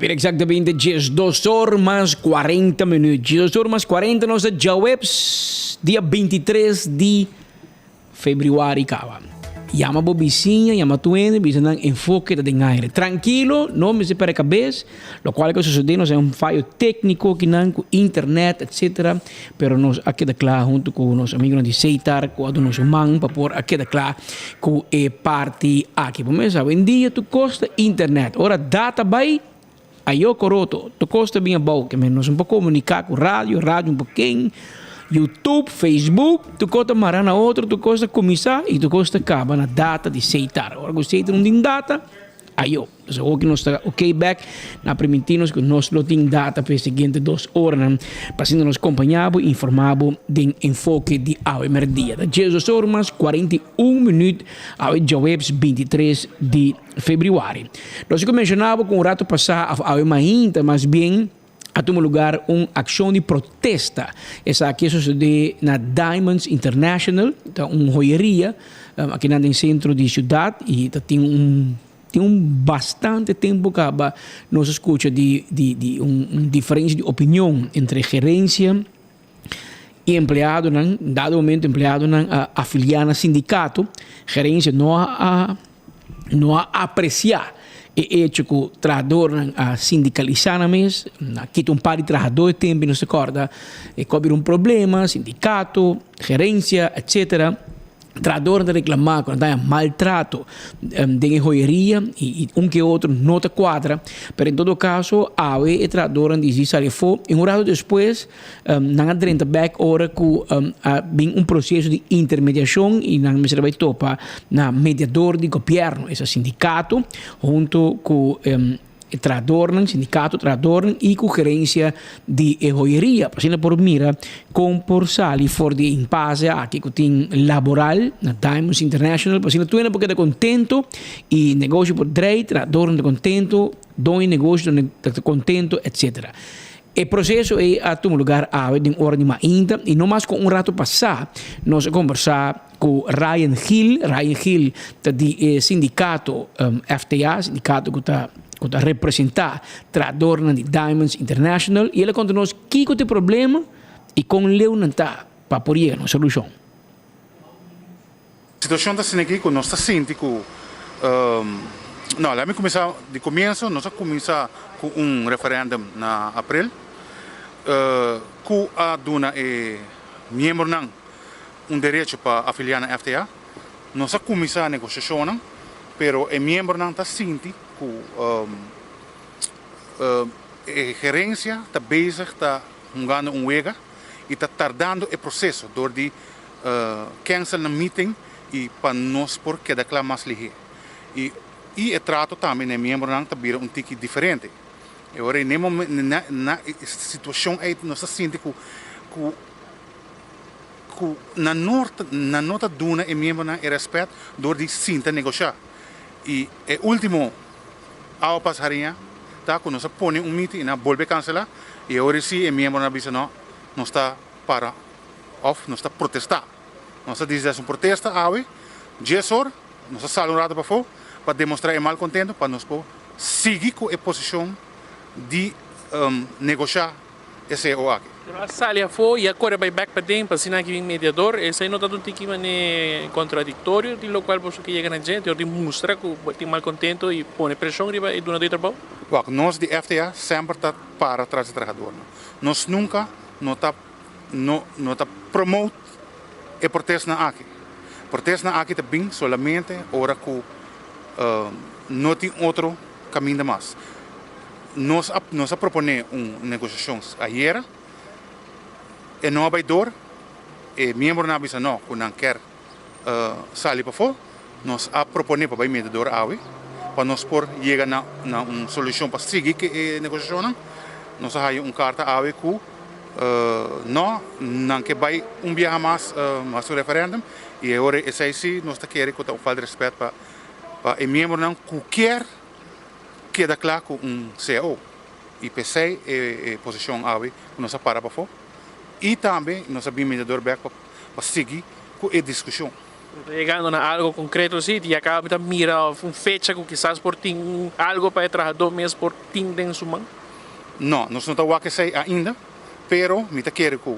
Bira exactamente 12 or mas 40 minuut. 12 or mas 40 nos ta djaweps dia 23 di februari caba. Yama bo bisiña, yama tu hende, bisa nan Enfoke ta den aire. Trankilo, no mester perde cabes. Locual cu a sucede nos a un fayo tecnico kinan cu internet etc. Pero nos a keda cla hunto cu nos amigonan di Seitar cu a duna nos un man pa por a keda cla cu e parti aki. Bo mester sa awendia tur cos ta internet. Ora data bay ayo coroto tur cos ta bin abao. Ke men nos no por comunica cu radio, radio no por ken, YouTube, Facebook, tur cos ta mara na otro, tur cos ta cuminsa y tur cos ta caba na data di Seitar. Ora cu Seitar no tin data ayo. Nos awor ki nos ta ok bek, na primintí nos ku nos lo tin data pa e siguiente dos oranan pa asina nos kompañá bo i informá bo den Enfoke di awe mèrdia. Ta diesdos or mas 41 minüt awe djaweps 23 di febrüari. Nos a ku menshoná bo ku un ratu pasá òf awe mainta mas bien a tuma lugar un akshon di protesta. Esaki a sosodé na Diamonds International, ta un hoyeria akinan den sentro di siudat i ta tin un Tin un bastante tempo caba nos a scucha di di di un un diferencia di opinion entre gerencia y empleadonan. Dado momento empleadonan a afilia na sindicato, gerencia no a no a aprecia e hecho cu trahadornan a sindicalisa nan mes, a kita un par di trahador e tempo y nos ta corda e cu a bira un problema, sindicato, gerencia, etcetera. Trahadornan ta reclama cu nan ta haya maltrato den e joyeria y un ke otro no ta cuadra, pero en todo caso awe e trahadornan dici sali afo y un rato despues nan a drenta bek ora cu a bin un proceso di intermediacion y nan mester a bay topa na mediador di gobierno, esta sindicato hunto cu E trahadornan, sindikato trahadornan i ku gerensia di e hoyeria pa asina por mira kon por sali for di e impase aki ku tin laboral na Diamonds International pa asina tur hende por keda kontento i negoshi por drei, trahadornan ta kontento, doño di negoshi ta kontento etcetera. E proseso ei a tuma lugar awe den ora di mainta i no mas ku un rato pasá nos a kombersá ku Ryan Gil. Ryan Gil ta di e sindikato FTA, sindikato ku ta ku ta representá trahadornan di Diamonds International i el a konta nos kiko ta e problema i kon leu nan ta pa por yega na un solushon. Situashon ta asina aki ku nos ta sinti ku no laat mi kuminsá di komienso nos a kuminsá ku un referèndum na aprel ku a duna e miembronan un derecho pa afiliá na FTA. Nos a kuminsá negoshashonnan, pero e miembronan ta sinti ku e gerensia ta bezig ta hungando un wega i ta tardando e proseso dor di cancel nan meeting i pa nos por keda kla mas lihé. I i e trato tambe na e miembronan ta bira un tiki diferente. E ora ei na e momen na e situashon ei nos ta sinti ku ku. Ku nan no nan no ta duna e miembronan e rèspèt dor di sinta negoshá. I e último awa pas hariña ta ku nos a pone un meeting i nan a bolbe kanselá i awor i si e miembronan a bisa no, nos ta para òf nos ta protestá. Nos ta disi hasi un protesta awe dies or, nos a sali un rato pafó pa demostrá e malkontento pa nos por sigui ku e posishon di negoshá. e CO aki. Pero a sali afó i a kore bai bèk paden pa asina aki bin mediador. Esei no ta un tiki manera kontradiktorio di lokual boso ke yega na dje, dor di mustra ku bo tin malkontento i pone preshon riba e dunadó di trabou? Wak, nos di FTA semper ta para tras di trahadornan. Nos nunka no ta no no ta promote e protestnan aki. Protestnan aki ta bin solamente ora ku no tin otro kaminda mas. Nos a nos a proponé un negosiashon ayera, e no a bai dor, e miembronan a bisa no ku nan kier sali pafó, nos a proponé pa bai mediador awe pa nos por yega na na un solushon pa sigui ku e negosiashonnan. Nos a haya un karta awe ku no, nan ke bai un biaha mas hasi un referèndum i e ora esei si nos ta kere ku ta un falta di rèspèt pa pa e miembronan ku kier keda kla ku un cao i p'esei e posishon awe ku nos a para pafó i tambe nos a bin mediador bèk pa sigui ku e diskushon. Yegando na algo concreto si, di acaba mi ta mira of un fecha cu kisas por tin algo pa e trahador mes por tin den su man? No, nos no ta wak esey ainda, pero mi ta kere cu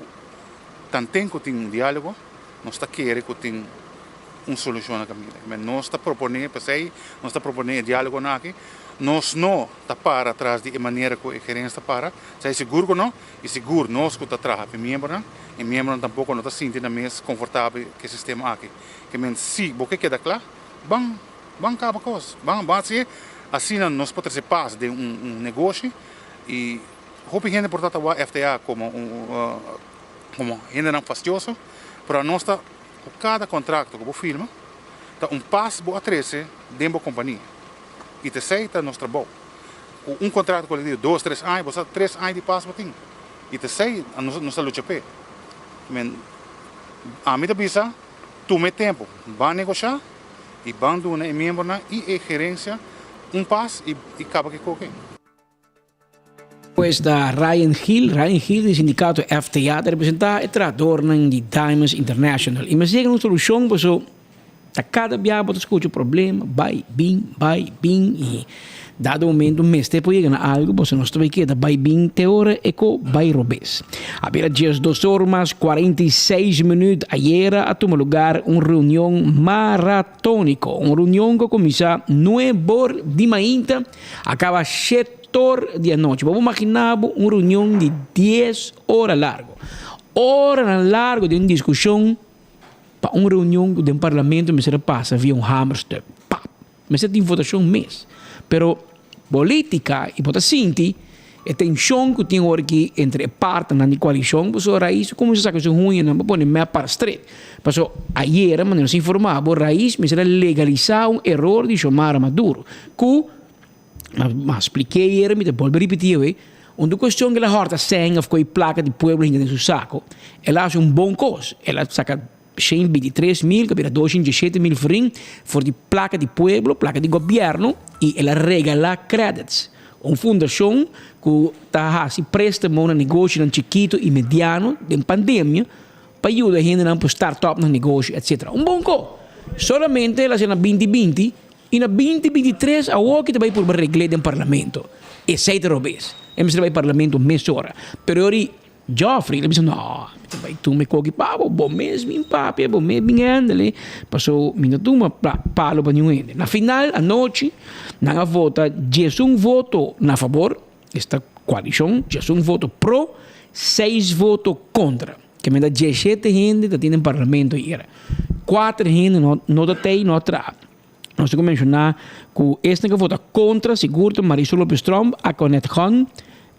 tanten cu tin un dialogo, nos ta kere cu tin un solucion na caminda. Men nos ta propone, p'esey nos ta propone e dialogonan aki. Nos no ta para tras di e manera cu e gerencia ta para, esey sigur cu no, y sigur nos cu ta traha p'e miembronan, e miembronan tampoco no ta sinti nan mes confortabel cu e sistema aki. Ke men si bo ke keda cla, ban ban caba cos, ban ban haci'e, asina nos por trece paz den un un negoshi y hopi hende por ta ta wak FTA como un como hendenan fastioso, pero anos ta Ku kada kontrakto ku bo firma ta un pas bo a trese den bo kompania i ta esei ta nos trabou. Ku un kontrakto kolektivo dos, tres aña, bo sa tres aña di pas bo tin i ta esei nos ta lucha p'e. Men, ami ta bisa tuma e tempu, ban negoshá i ban duna e miembronan i e gerensia un pas i kaba ku e koke. Pues ta Ryan Gil, Ryan Gil di sindicato FTA ta representa e trahadornan di Diamonds International. Y mester yega na un solucion paso ta cada bia bo ta scucha problema, bay, bin, bay, bin y dado momento mester por yega na algo paso nos ta bay keda bay bin te ora e ko bay robes. A bira diesdos or mas 46 minuut ayera a tuma lugar un reunion maratonico, un reunion cu a cuminsa nuebor di mainta A kaba shetor di anochi. Bo por magina bo un reunion di dies ora largo. Oranan largo den diskushon pa un reunion ku den parlamento mester a pasa via un hamerstuk. Pap! Mester tin votashon mes. Pero politica i bo ta sinti e tenshon ku tin ora aki entre e partnernan di koalishon pasobra Rais a kuminsá saka su huñanan pa pone mep para stret. Pasobra ayera manera nos informá bo Rais mester a legalisá un eror di Xiomara Maduro ku Ma spliké ayera, mi ta bolbe ripití awe, un di kuestion ku el a hòrta sèn òf koe plaka di pueblo hinka den su sako, el a hasi un bon kos, el a saka shen bintitres mil, ku a bira doshen dieshete mil florin, for di plaka di pueblo, plaka di gobièrnu, i el a regalá credits. Un fundashon ku ta hasi préstamo na negoshonan chikitu i mediano den pandemia pa yuda hendenan por start up nan negoshi, etcetera. Un bon kos. Solamente el a hasi na binti binti. I na binti 23 awoki ta bai purba regl'é den parlamento. Esei ta robes. E mester bai parlamento mesora. Pero yori Geoffrey ta bisa, No, mi ta bai tuma e koki pa bo, bo mes bin papia, bo mes bin handle, paso mi no tuma palo pa niun hende. Na final anochi nan a vota 11 voto na fabor, esta koalishon, 11 voto pro, seis voto kontra. Ke menda 17 hende ta tin den parlamento ayera. Kuater hende no ta tei, no a traha. Nos tin ku menshoná ku esnan ku vota kontra sigur ta Marisol Lopez Tromp, Aquanet Gon,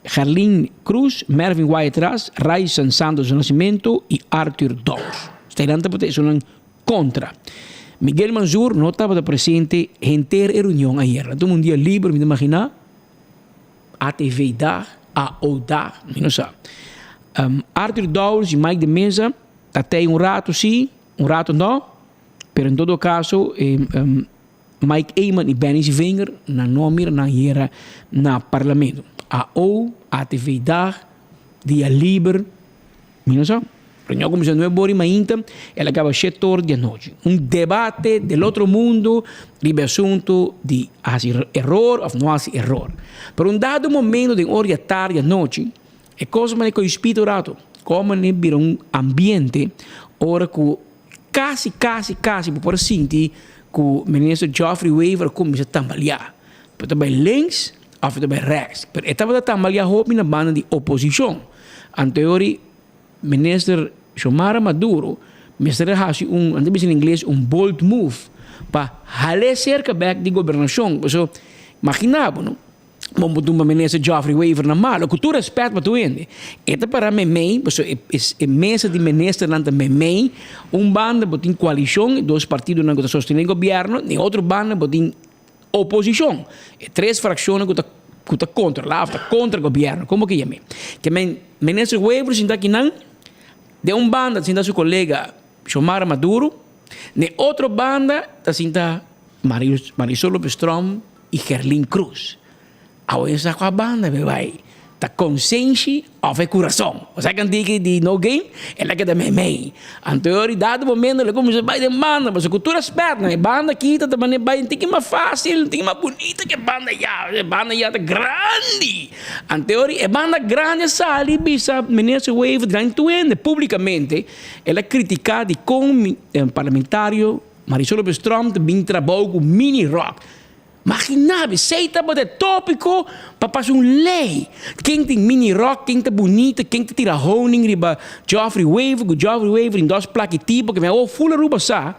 Gerlin Cruz, Mervin Wyatt-Ras, Rayson Santos do Nascimento i Arthur Dowers. Eseinan tabata esunnan kontra. Miguel Manzoor no tabata presente henter e reunion ayer. A tuma un dia liber, mi ta imaginá. ATV dag, AO dag, mi no sa. Arthur Dowers i Mike de Meza ta tei un rato si, un rato no. Pero en todo caso Mike Eman y Benny Sevinger nan no a mira nan yera na parlamento. AO, ATV dag, dia liber, mi no sa. Reunion a cuminsa nuebe ora y mainta, el a caba shete ora di anochi. Un debate del otro mundo riba e asunto di haci eror of no haci eror. Pero un dado momento den ora di atardi anochi, e cosa manera cu spita un rato, como manera bira un ambiente ora cu Casi, casi, casi bo por a sinti cu Minister Geoffrey Wever a cuminsa tambaleá. Por ta bay links of ta bay rechts. Pero e tabata tambaleá hopi na banda di oposicion. Anteori Minister Xiomara Maduro mester a haci un, nan ta bisa na ingles, un bold move pa hal'é cerca bek di gobernacion. Pasobra, imagina bo, no? Bon bo tumba minister Geoffrey Wever na malo, ku tur respet pa tur hende. E ta para meimei, pasobra e e mesa di ministernan ta meimei. Un banda bo tin koalishon, e dos partidonan ku ta sostené gobièrnu, na e otro banda bo tin oposishon, e tres frakshonnan ku ta ku ta kontrolá òf ta kontra gobièrnu, komo ke yam'é. Ke men minister Wever sinta akinan, den un banda ta sinta su kolega Xiomara Maduro, na e otro banda ta sinta Marisol Lopez Tromp, i Gerlin Cruz. Awe sa kua banda mi bai. Ta konsenshi òf e kurason? Bo sa kantiki di No Game? El a keda meimei. Anto e ora dado momento el a kuminsá bai den banda, pasobra ku tur rèspèt nan e banda aki ta ta manera bai un tiki mas fásil, un tiki mas bunita ku e banda ayá. E banda ayá ta grandi. Anto e ora e banda grandi a sali bisa Minister Wever den tuende públikamente el a kritiká dikon parlamentario Marisol Lopez Tromp ta bin trabou ku mini ròk. Magina bo, esei tabata e tópiko pa pasa un lei. Ken tin mini ròk, ken ta bunita, ken ta tira honing riba Geoffrey Wever, ku Geoffrey Wever tin dos plaki tipo ke mi awor ful Aruba sa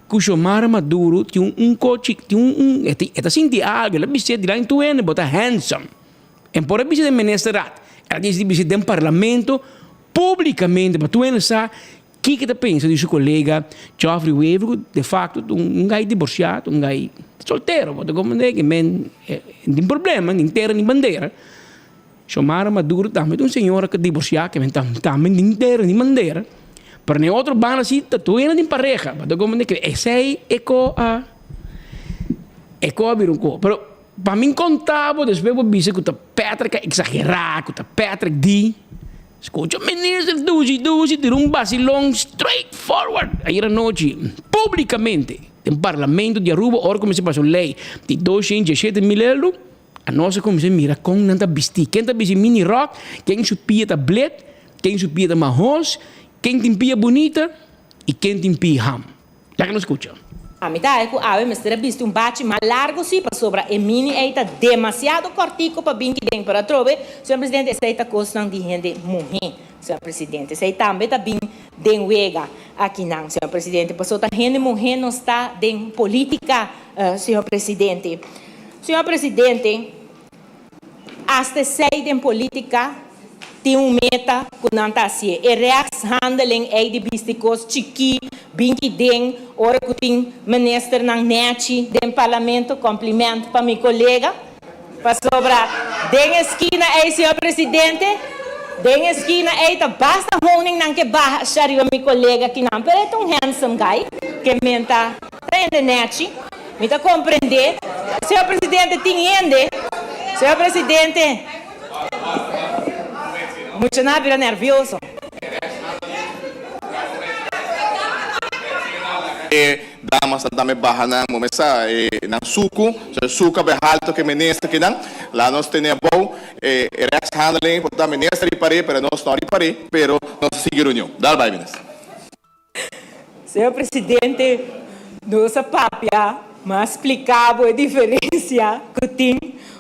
ku Xiomara Maduro tin un kochi, tin un, e ta sinti algu, el a bis'é dilanti tur hende bo ta handsome. En por a bisa den ministerraad, el a disi bisa den parlamento publicamente pa tur hende sa Kiko ta pensa di su colega Geoffrey Wever cu de facto ta un guy divorcia, ta un guy soltero, bo ta comprende que men no tin problema, nin tera nin bandera. Xiomara Maduro tambe ta un señora cu divorcia que men tambe nin tera nin bandera, pero na e otro banda si ta tur hende tin pareha, bo ta comprende que esey e co a e co a bira un co, pero pa mi conta bo despues bo bisa cu ta Patrick a exagera, cu ta Patrick di. Scucha minister Dushi Dushi tira un basilon straight forward ayer anochi publicamente den parlamento di Aruba ora cuminsa pasa un ley di 217 mil euro. Anos a cuminsa mira con nan ta bisti, ken ta bisti mini rok, ken su pia ta blet, ken su pia ta mahos, ken tin pia bunita y ken tin pia ham. Laga nos scucha. Ami ta haña ku awe mester a bisti un bachi mas largu sí, pasobra e mini ei ta demasiado kòrtiku pa bin kiden. Pero atrobe, señor presidente, esei ta kosnan di hende muhé, señor presidente. Esei tambe ta bin den wega akinan, señor presidente, pasobra ta hende muhé nos ta den polítika, señor presidente. Señor presidente. Hasta esei den politica tin un meta cu nan ta hacié. E rechtshandeling ei di bisti cos chikí, binki den, ora cu tin ministernan nechi den parlamento, compliment pa mi colega, pasobra den e skina ei, señor presidente, den e skina ei ta basta honing nan ke baha riba mi colega kinan, pero e ta un handsome guy, ke men ta hende nechi. Mi ta comprende. Señor Presidente, tin hende. Señor Presidente, muchanan a bira nervioso. E damas ta tambe baha nan bo mesa e nan suku, so e suku a bai halto ke minister kinan. La nos tene abou e rechtshandeling por ta minister ripar'é pero nos no ripar'é pero nos a sigui reunion. Dal bai minister. Señor Presidente, nos a papia, mi a splica bo e diferencia cu tin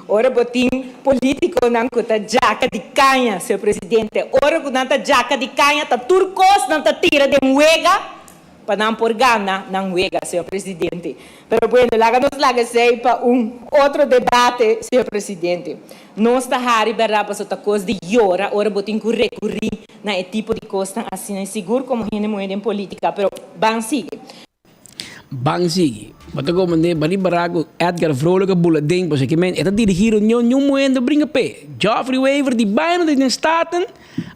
ora bo tin politiconan cu ta djaca di caña, señor Presidente. Ora cu nan ta djaca di caña ta tur cos nan ta tira den wega pa nan por gana nan wega, señor Presidente. Pero bueno, laga nos laga esey pa un otro debate, señor Presidente. Nos ta hari berdad pasobra ta cos di yora ora bo tin cu recuri na e tipo di kosnan asina i sigur komo hende muhé den polítika, pero ban sigui. Ban sigui. Bo ta komprendé Bari Barack Edgar Vrolijk a bula den pasobra ki men e ta dirigí reunion niun muhé no bringa p'e. Geoffrey Wever di baina ta den Staten,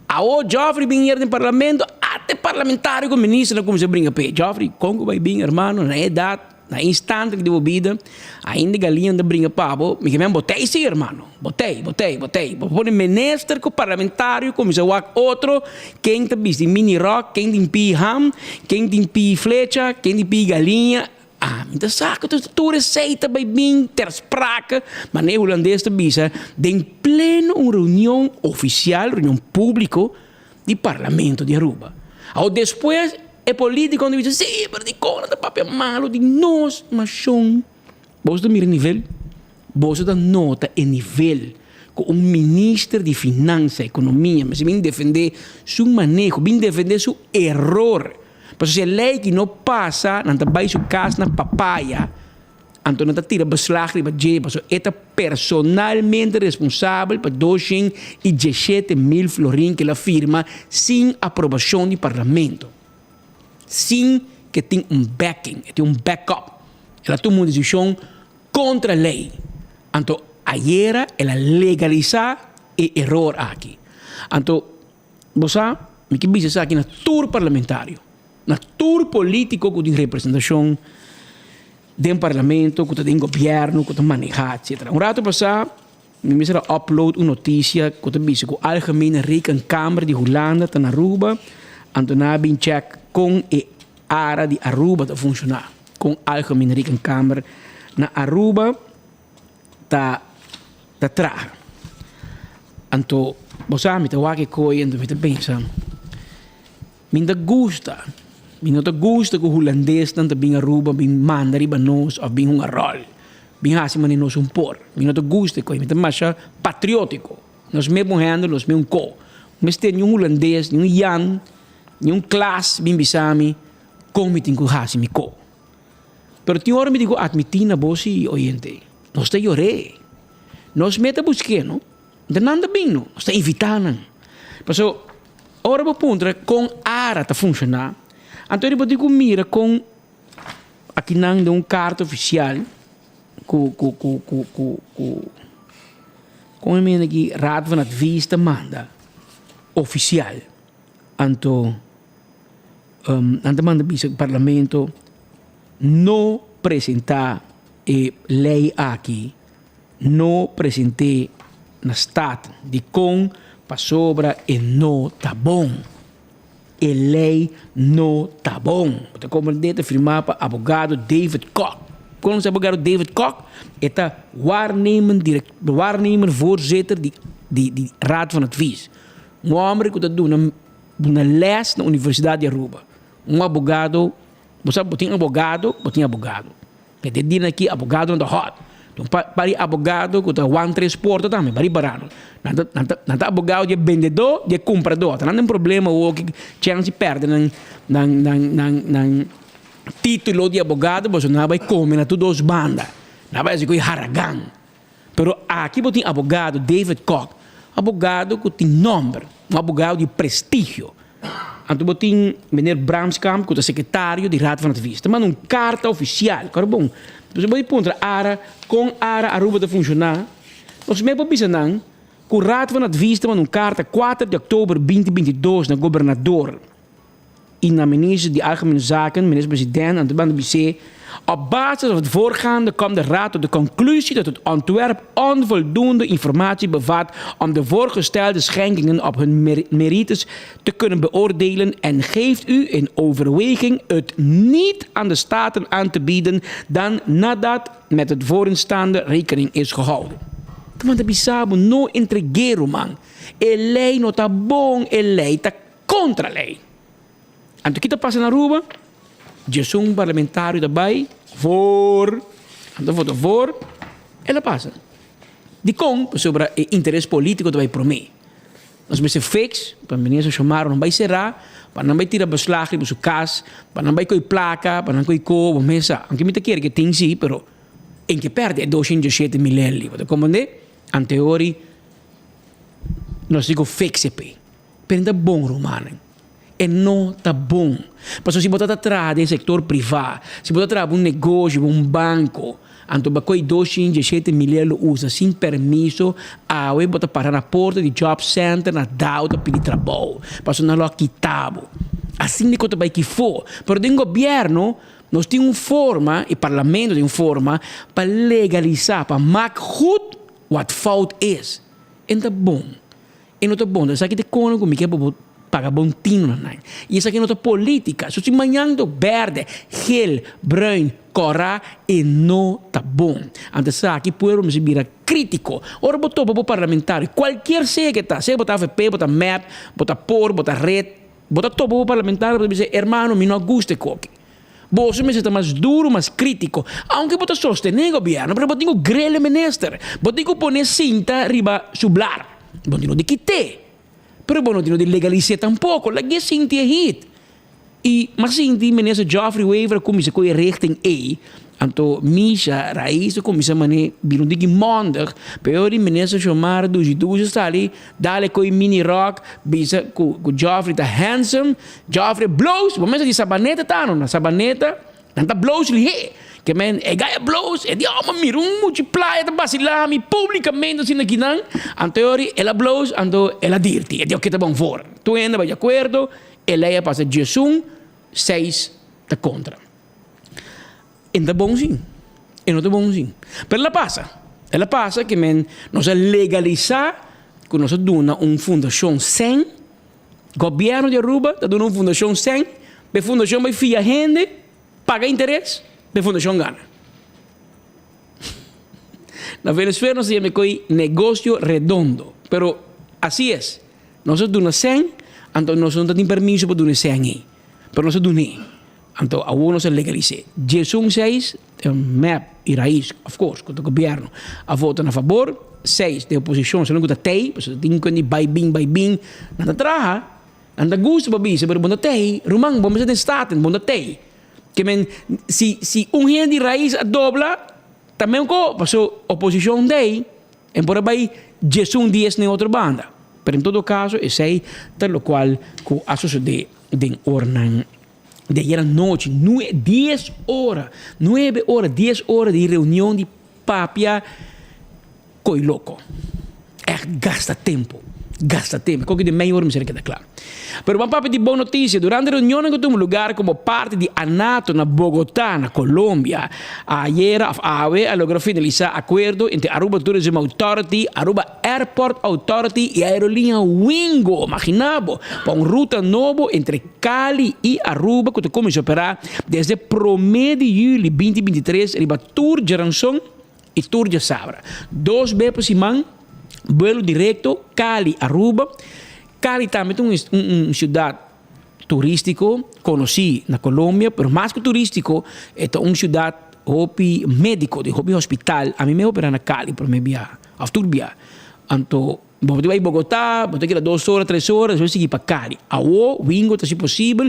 awo Geoffrey bin hier den parlamento, ata e parlamentario ku minister a kuminsá bringa p'e. Geoffrey, kon ku bai bin hermano na e edat? Na e instante di bo bida, ainda galiña ta bringa pa bo, mi ke men botei si hermano, botei, botei, botei. Bo pone minister ku parlamentario kuminsá wak otro, ken ta bisti mini ròk, ken tin pii ham, ken tin pii flecha, ken tin pii galiña. Ah, mi ta sa ku tur esei ta bai bin ter sprake, manera e hulandes ta bisa den pleno un reunion ofisial, reunion públiko, di parlamento di Aruba. Awor despues e politiconan ta bisa si pero dikon nan ta papia malo di nos nashon. Boso ta mira e nivel? Boso ta nota e nivel ku un minister di finansa, ekonomia mester bin defende su maneho, bin defende su eror. Pasobra si e lei aki no pasa nan ta bai su kas na papaya. Anto nan ta tira beslag riba dje pasobra e ta personalmente responsabel pa 217 mil florin ku el a firma sin aprobashon di parlamento, sin ku e tin un backing, e tin un backup. El a tuma un desishon kontra lei. Anto ayera el a legalisá e eror aki. Anto bo sa, mi ke bisa esaki na tur parlamentario, na tur polítiko ku tin representashon den parlamento, ku ta den gobièrnu, ku ta manehá, etcetera. Un ratu pasá. Mi mester a upload un noticia cu ta bisa cu Algemene Rekenkamer di Hulanda ta na Aruba, anto nan a bin check con e ara di Aruba ta funciona, con Algemene Rekenkamer na Aruba ta ta traha. Anto bo sa mi ta wak e koe anto mi ta pensa. Mi ta gusta, mi no ta gusta ku hulandesnan ta bin Aruba bin manda riba nos òf bin hunga ròl, bin hasi manera nos un por. Mi no ta gusta e kos, mi ta masha patriótiko. Nos mes bon hende, nos mes un ko. Mester niun hulandes, niun Jan, niun Klaas bin bisa mi kon mi tin ku hasi mi ko. Pero tin ora mi tin ku atmití na bo si, oyente, nos ta yor'é. Nos mes ta busk'é, no? De nan ta bin no, nos ta invitá nan. Paso, ora bo puntra kon ara ta funshoná, anto bo tin ku mira kon akinan den un karta ofisial ku ku ku ku ku ku kon e mende aki Raad van Advies ta manda ofisial. Anto nan ta manda bisa parlamento no presentá e lei aki. No present'é na Staten. Dikon? Pasobra e no ta bon. E lei no ta bon. Bo ta komprendé ta firmá pa abogado David Kok. Konos abogado David Kok? E ta waarnemend direk, waarnemer voorzitter di di di Raad van Advies. Un hòmber ku ta duna duna lès na Universidat di Aruba. Un abogado, bo sa bo tin abogado, bo tin abogado. Te den dia aki abogadonan ta hot. Tin un par di abogado ku ta wan tres porta tambe, bari barano. Nan ta nan ta nan ta abogado di e bendedó, di e kumpradó. Ta nan tin problema awor ki chèns di pèrdè nan nan nan nan nan título di abogado pasobra nan a bai kome na tur dos banda. Nan a bai hasi ku e haragan. Pero aki bo tin abogado David Kok, abogado ku tin nòmber, un abogado di prestigio. Anto bo tin meneer Bramskamp ku ta sekretario di Raad van Advies. Ta manda un karta ofisial, kòrda bon. Entonces bo di puntra Ara kon Ara Aruba ta funshoná. Nos mes por bisa nan ku Raad van Advies ta manda un karta kuater di òktober binti 22 na gobernador. I na minister di Algemene Zaken, minister president, aan de banda bis'é, Op basis van het voorgaande komt de Raad tot de conclusie dat het ontwerp onvoldoende informatie bevat om de voorgestelde schenkingen op hun merites te kunnen beoordelen en geeft u in overweging het niet aan de Staten aan te bieden dan nadat met het vorenstaande rekening is gehouden. Ta manda bisa bo no entreg'é ruman. E lei no ta bon, e lei ta Kontra lei. Anto ki ta pasa na Aruba? Djesun parlamentario ta bai voor, nan ta vota voor, el a pasa. Dikon? Pasobra e interes politiko ta bai promé. Nos mester fix pa minister Xiomara no bai será, pa nan bai tira beslag riba su kas, pa nan bai koi plaka, pa nan koi ko, bo mesa. Aunke mi ta kere ke tin si, pero en ke pèrdè e 207 mil lei. Bo ta komprendé? Anteori nos tin ku fix e p'e. Pero e ta bon rumannan. E no ta bon. Pasobra si bo ta ta traha den sektor privá, si bo ta traha pa un negoshi, pa un banko, anto bo a kohe 217 milia lo usa sin permiso, awe bo ta para na porta di job center na dao ta pidi trabou. Pasobra nan lo a kita bo. Asin di ku ta bai kifó. Pero den gobièrnu nos tin un forma, e parlamento tin un forma pa legalisá, pa mak goed wat fout is. E no ta bon. E no ta bon. Esaki ta kono ku mi ke pa bo paga bon tino na nan. I esaki no ta politika. So si mañan ta berde, gel, bruin, kòrá, e no ta bon. Anto esaki pueblo mester bira kritiko. Ora bo topa bo parlamentario, kualkier sea ke ta, sea bo ta avp, bo ta mep, bo ta por, bo ta red, bo ta topa bo parlamentario bo ta bisa, hermano mi no a gusta e koki. Boso mester ta mas duro, mas krítiko. Aunke bo ta sostené gobièrnu, pero bo tin ku grel e minister. Bo tin ku pone sinta riba su blar. Bo tin no di kit'é, pero bo no tin no di legalis'é tampoko. Lag'é sinti e hit. I mas sinti minister Geoffrey Wever a kuminsá ku e richting ei, anto Misha Rais a kuminsá man'é bira un diki mondig, pero di minister Xiomara dushi dushi a sali Dale koe mini rock bisa ku ku Geoffrey ta handsome, Geoffrey bloos, bo mester di Sabaneta ta no, na Sabaneta nan ta bloos lihé, ke men e gaya bloos, e di oh ma mira un muchi playa ta basila mi publicamente asina kinan, anto e ori el a bloos anto el a dirti, e di oke ta bon voor, tur hende bai di akuerdo, e lei a pasa diesun, seis ta kontra. E no ta bon sin, e no ta bon sin, pero el a pasa. El a pasa ke men nos a legalisá ku nos a duna un fundashon sèn, gobièrnu di Aruba ta duna un fundashon sèn, pa e fundashon bai fia hende, paga interes, pa e fundashon gana. Na Venezuela nos ta yama e koi negocio redondo, pero asi es, nos a duna sèn, anto nos no ta tin permiso pa duna e sèn ei, pero nos a dun'é. Anto awor nos a legalis'é. Diesun seis, mep i Raiz, of course, ku ta gobièrnu, a vota na fabor. Seis den oposishon, esnan ku ta tei, pasobra tin ku di bai bin bai bin, nan ta traha, nan ta gusta pa bisa, pero bo no ta tei, ruman, bo mester den Staten, bo no ta tei. Ke men, si si un hende di Raiz a dobla, ta men ko, paso oposishon tei, en por a bai diesun dies den otro banda. Pero en todo kaso esei ta lokual ku a sosodé den oranan. di ayer anochi, nue, dies ora, nuebe ora, dies ora di reunion di papia koi loko. Echt gasta tempo, gasta tempo. Koki di mei ora mester a keda kla. Pero ban papia di bon notisia. Durante reunionnan ku tuma lugar komo parti di ANATO na Bogotá, na Colombia, ayer of awe a logra finalisá akuerdo entre Aruba Tourism Authority, Aruba Airport Authority i aerolínea Wingo, magina bo, pa un ruta nobo entre Cali i Aruba ku ta kuminsá operá desde promé di yüli binti 23 riba tur djaranson i tur djasabra. Dos be pa siman, buelo direkto Cali, Aruba. Cali tambe ta un un siudat turístiko konosí na Colombia, pero mas ku turístiko e ta un siudat hopi médiko, tin hopi hospital. Ami me operá na Cali promé biaha òf tur biaha. Anto Bo ta bai Bogotá, bo ta keda dos ora, tres ora, despues sigui pa Cali. Awo, wingo ta si posibel,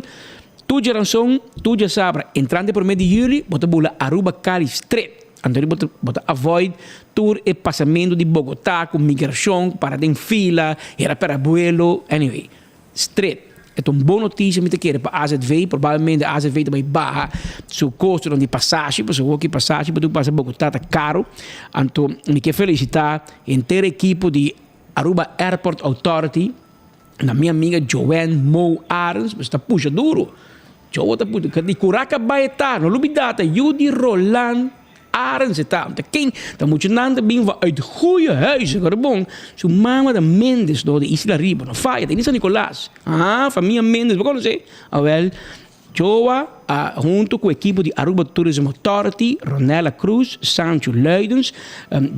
tur djaranson, tur djasabra, entrante prome di juli, bo ta bula Aruba-Cali stret. Anto bo ta bo ta avoid tur e pasamentu di Bogotá ku migrashon, ku para den fila, hera pera buelo, anyway, stret. E ta un bon notisia mi ta kere pa AZV, probablemente AZV ta bai baha su kostonan di pasashi, pasobra awor ki pasashi pa tur pasa Bogotá ta karo. Anto mi ke felisitá henter ekipo di Aruba Airport Authority, na mi amiga Joanne Mo Arends, pasobra ta pusha duro. Joe ta pusha, di Curaca bai e ta, no lubida ta yu di Roland Arends e ta. Ta ken? Ta muchanan ta bin van uit goeie huizen, hoor bon. Su mama ta Mendes door di Isla Riba, no faya, ta in San Nicolas. Ah, famia Mendes, bo conoce? Awel, Joa a hunto cu ekipo di Aruba Tourism Authority, Ronella Cruz, Sancho Luidens,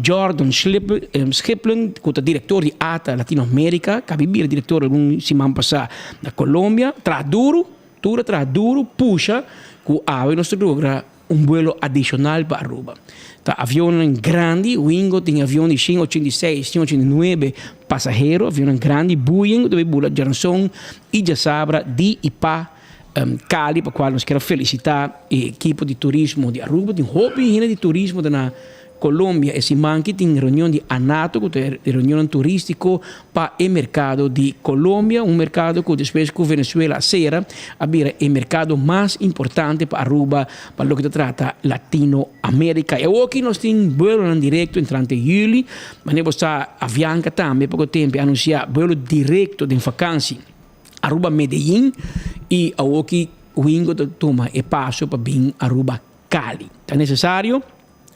Jordan Schiplen, cu ta director di ATA Latino America, cabi bira director algun siman pasa na Colombia, traha duro, tur a traha duro, pusha cu awe nos ta logra Un buelo adishonal pa Aruba. Ta avionnan grandi, Wingo tin avion di shen ochenta i seis, shen ochenta i nuebe pasahero, avionnan grandi, Boeing ku ta bai bula djaranson i djasabra di i pa Cali, pa kual nos kier a felisitá e ekipo di turismo di Aruba. Tin hopi hende di turismo ta na Colombia e siman ki tin reunion di ANATO ku ta e reunionnan turístiko pa e merkado di Colombia, un merkado ku despues ku Venezuela a sera a bira e merkado mas importante pa Aruba pa loke ta trata Latino Amerika. E awoki nos tin buelonan direkto entrante yüli, manera bo sa Avianca tambe poko tempu a anunsiá buelo direkto den fakansi Aruba Medellin i awoki Wingo ta tuma e paso pa bin Aruba Cali. Ta nesesario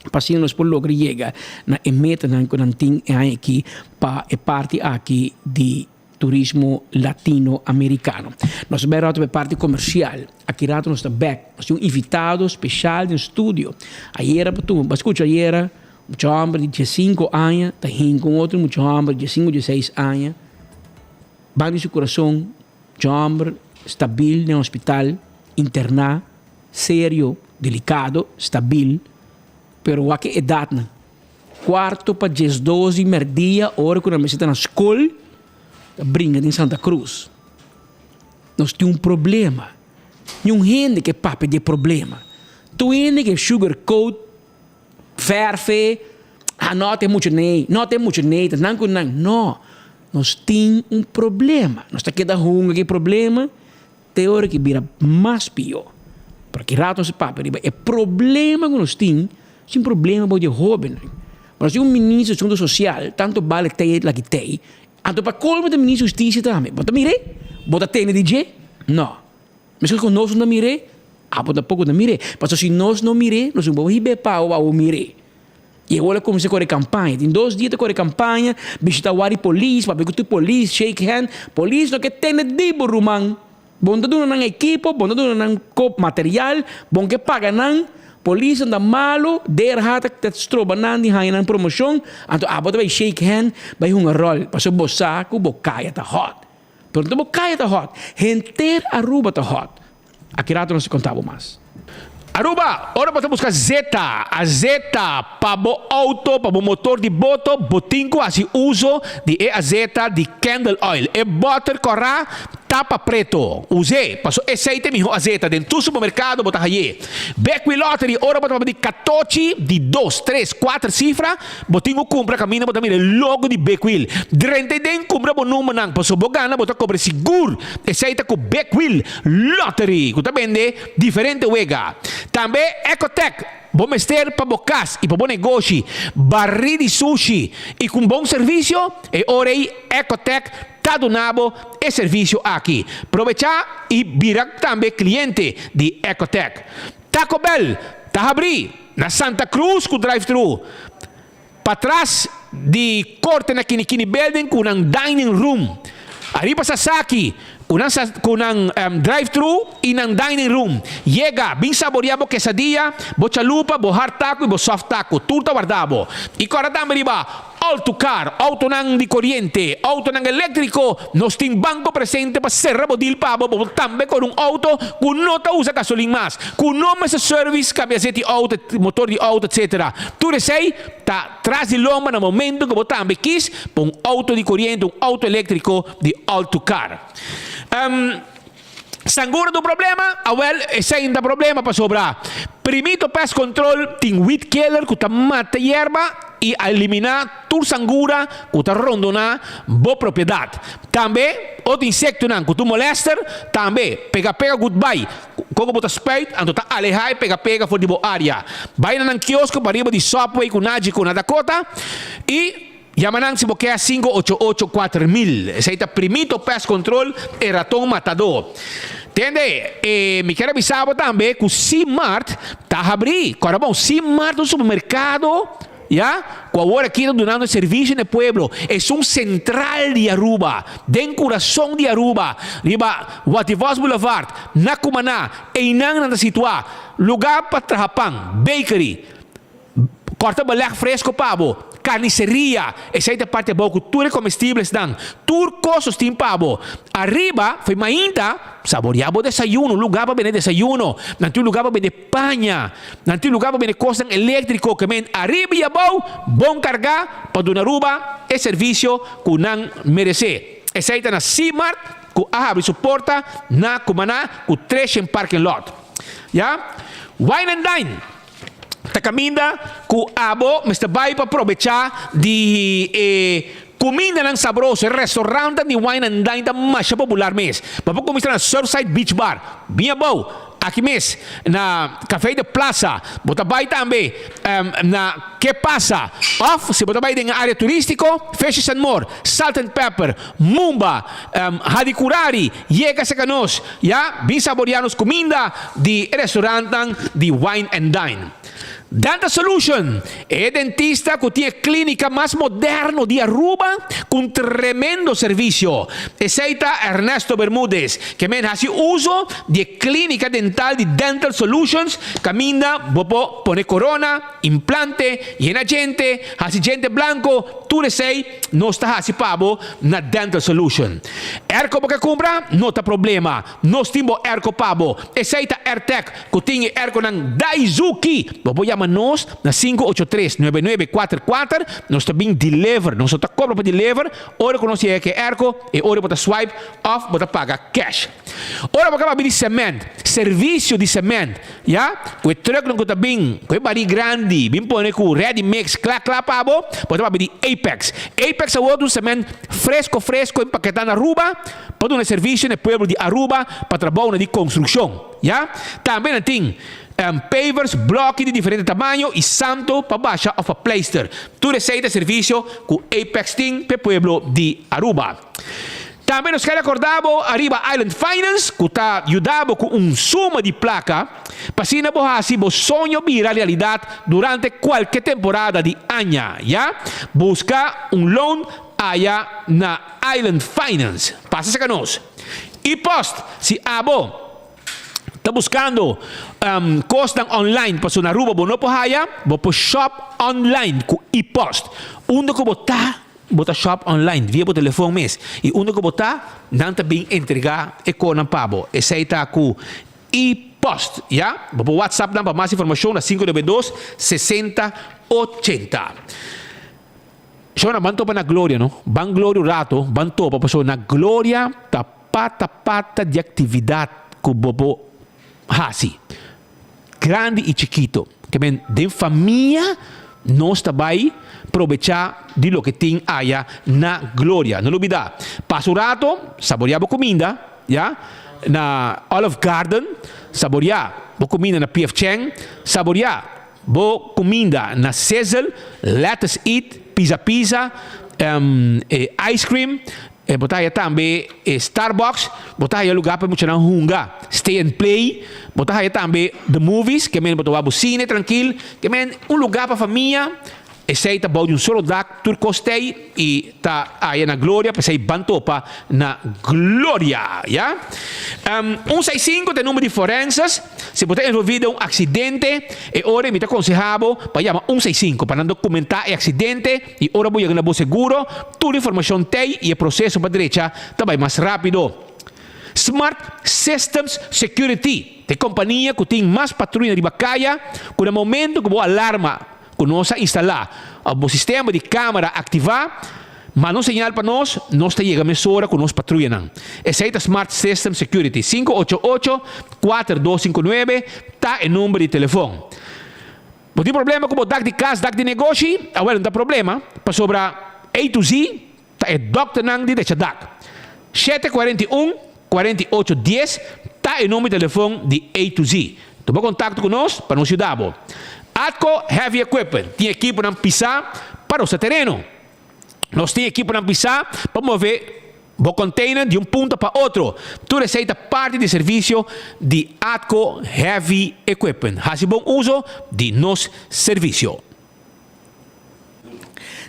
pa asina nos por logra yega na e metanan ku nan tin e aña aki pa e parti aki di turismo latino amerikano. Nos ta bai rato pa e parti komersial. Aki rato nos ta bek. Nos tin un invitado speshal den studio. Ayera pa tuma, bo a skucha ayera mucha hòmber di diesinko aña ta hinka un otro mucha hòmber di diesinko dieseis aña banda di su kurason, mucha hòmber stabil den hospital interná. Serio, delicado, stabil, pero wak e edadnan. Cuarto pa diesdos di merdia, ora cu nan mester ta na scol, ta bringa den Santa Cruz. Nos tin un problema. Niun hende ke papia di e problema. Tur hende ke sugar coat, verfe, ah no ta e mucha nei, no ta e mucha nei, ta nan cu nan. No, nos tin un problema. Nos ta keda hunga cu e problema. Te ora ki bira mas pió. Pero ki rato nos a papia riba e problema ku nos tin, sin problema bo di e hóbennan. Pero si un ministro di asuntu sosial tantu bale tei la ki tei, anto pa kolmo ta ministro di hustisia tambe. Bo ta mir'é? Bo ta tende di dje? No. Meskos ku nos no ta mir'é, abo tampoko ta mir'é. Pasobra si nos no mir'é, nos no por hib'é pa abo mir'é. I awor a kuminsá kore kampaña. Tin dos dia ta kore kampaña, bishitá wari polis, papia ku tur polis, shake hand. Polis no ke tende di bo ruman. Bo no ta duna nan ekipo, bo no ta duna nan kop material, bo no ke paga nan. Polisnan ta malu, DRH ta ta stroba nan di haña nan promoshon, anto abo ta bai shake hand, bai hunga ròl, pasobra bo sa ku bo kaya ta hòt. Pero no ta bo kaya ta hòt, henter Aruba ta hòt. Aki rato nos ta konta bo mas. Aruba, ora bo ta buska zeta, azeta, pa bo auto, pa bo motor di boto, bo tin ku hasi uso di e azeta di Candle Oil. E bòter kòrá tapa preto. Us'é, paso esei ta e mihó azeta. Den tur supermerkado bo ta hañ'é. Bekwí Lottery, ora bo ta papia di katochi di dos, tres, kuater sifra, Bo tin ku kumpra kaminda bo ta mira e logo di Big Wheel. Drenta ei den kumpra bo numbernan pasobra bo gana bo ta kobra sigur. Esei ta ku Big Wheel Lottery ku ta bende diferente wega. Tambe Ecotec bo mester pa bo kas i pa bo negoshi barí di sushi i ku un bon servisio, e ora ei Ecotec ta duna bo e servisio aki. Probechá i bira tambe kliente di Ecotec. Taco Bell ta habrí! Na Santa Cruz cu drive thru patras di corte na Kinikini Building cu nan dining room. Ariba Sasaki cu nan cu nan drive thru y nan dining room. Yega, bin saboria bo quesadilla, bo chalupa, bo hard taco y bo soft taco. Tur ta warda bo. Y corda tambe riba Autocar, autonan di coriente, autonan electrico, nos tin banco presente pa cera bo deal pa bo, bo por tambe core un auto cu no ta usa gasolin mas, cu no mester service, cambia zet di auto, motor di auto etc. Tur esey ta tras di lomba na momento cu bo tambe kies pa un auto di coriente, un auto electrico di Autocar. Sangura ta un problema? Awel, esei no ta problema pasobra Primito Pest Control tin weed killer ku ta mata yerba i a eliminá tur sangura ku ta rondoná bo propiedat. Tambe otro insektonan ku ta molester tambe pega pega goodbye. Kon ku bo ta spuit anto ta alehá e pega pega for di bo área. Bai na nan kiosko pariba di Subway ku Nagico na Dakota i. Yama nan si bo ke sinku ocho ocho 4000. Esei ta Primito Pest Control, e raton matadó. Tende, e mi kier a bisa bo tambe ku Simart ta habrí. Kòrda bon, Simart ta un supermerkado, ya, ku awor aki ta dunando servisio na e pueblo. Esun sentral di Aruba, den kurason di Aruba, riba Wativos Boulevard, na Cumaná. Einan nan ta situá. Lugá pa traha pan, bakery. Kòrta belèg fresko pa bo. Karniseria, esei ta parti abou ku tur e komestiblesnan. Tur kos nos tin pa bo. Ariba, fo'i mainta, saboriá bo desayuno, un lugá pa bende desayuno. Nan tin un lugá pa bende paña. Nan tin un lugá pa bende kosnan eléktriko. Ke men ariba i abou, bon kargá pa duna Aruba e servisio ku nan meresé. Esei ta na Simart ku a habri su porta na Cumaná ku Treshen Parking Lot. Ya. Wine and Dine. Ta kaminda ku abo mester bai pa probechá di e kumindanan sabroso. E restaurantnan di Wine and Dine ta masha popular mes. Bo por kuminsá na Surfside Beach Bar, bien abou, aki mes na Café de Plaza. Bo ta bai tambe na Ke Pasa? Òf si bo ta bai den e área turístiko, Fishes and More, Salt and Pepper, Mumba, Hadicurari, yega serka nos. Ya, bin saboreá nos kuminda di e restaurantnan di Wine and Dine. Dental Solution, e dentista ku tin e klínika mas moderno di Aruba ku un tremendo servisio. Esei ta Ernesto Bermudez, ke men hasi uso di e klínika dental di Dental Solutions kaminda bo por pone korona, implante, yena djente, hasi djente blanko, tur esei nos ta hasi pa bo na Dental Solution. Airco bo ke kumpra? No ta problema, nos tin bo airco pa bo. Esei ta Airtec ku tin e airconan Daizuki. Bo por yama nos na 583 9944, nos ta bin deliver, nos no ta kobra pa deliver, ora ku nos yega ku e airco, e ora bo ta swipe òf bo ta paga cash. Ora bo kaba bini cement, servicio di cement, ya, cu e trucknan cu ta bin, cu e bari grandi, bin pone cu ready mix cla cla pa bo, bo ta papia di Apex. Apex awor ta un cement fresco fresco empaketa na Aruba pa duna servicio na e pueblo di Aruba pa trabounan di construccion, ya. Tambe nan tin pavers, bloki di diferente tamaño y santo pa basha of pa pleister. Tur esey ta servicio cu Apex tin pa e pueblo di Aruba. Tambe nos kere acorda bo ariba Island Finance cu ta yuda bo cu un suma di placa. Pa asina bo hasi bo soño bira realidat durante kualke temporada di aña, ya. Buska un loan aya na Island Finance. Pasa saka nos. I post si abo ta buskando kosnan online pasobra na Aruba bo no por haya, bo por shop online ku i-post. Unda ku bo ta, bo ta shop online via bo telefon mes. I unda ku bo ta, nan ta bin entrega e konan pa bo. Esei ta ku i-post, ya. Bo por whatsapp nan pa mas informashon na 592 60 80. Shona, ban topa na Gloria no. Ban Gloria un rato, ban topa pasobra na Gloria ta pata pata di actividad cu bo por haci. Grandi y chikito. Ke men den famia nos ta bay probecha di loke tin aya na Gloria. No lubida, pasa un rato, saborea bo cuminda, ya, na Olive Garden, saborea bo cuminda na PF Chang, saborea Bo cuminda na Sizzle, Lettuce Eat, Pizza Pizza, e ice cream, e bo ta haya tambe e Starbucks, bo ta haya lugar pa e muchanan hunga, Stay and Play, bo ta haya tambe The Movies, ke men bo ta wak bo cine trankil, ke men un lugar pa famia. Esei ta bou di un solo dak, tur kos t'ei i ta aya na gloria, p'esei ban topa na gloria, ya. Un sei sinku ta e number di forenses, si bo ta envolví den un aksidente, e ora ei mi ta konsehá bo pa yama un sei sinku pa nan dokumentá e aksidente i ora bo yega na bo seguro, tur informashon t'ei i e proseso pa drecha ta bai mas rápido. Smart Systems Security ta e kompania ku tin mas patruya riba kaya ku na momento ku bo alarma ku nos a instalá òf bo sistema di kámara aktivá, manda un señal pa nos, nos ta yega mesora ku nos patruyanan. Esei ta Smart System Security. Sinku ocho ocho, kuater dos sinku nuebe ta e number di telefon. Bo tin problema ku bo dak di kas, dak di negoshi? Awel, no ta problema, pasobra A to Z Ta e dòkternan di Dechadak. Shete 41 48 dies ta e number di telefon di A to Z. Tuma kontakto ku nos pa nos yuda bo. Atco Heavy Equipment tin ekiponan pisá pa rosa tereno. Nos tin ekiponan pisá pa move bo container di un punto pa otro. Tur esei ta parti di servisio di Atco Heavy Equipment. Hasi bon uso di nos servisio.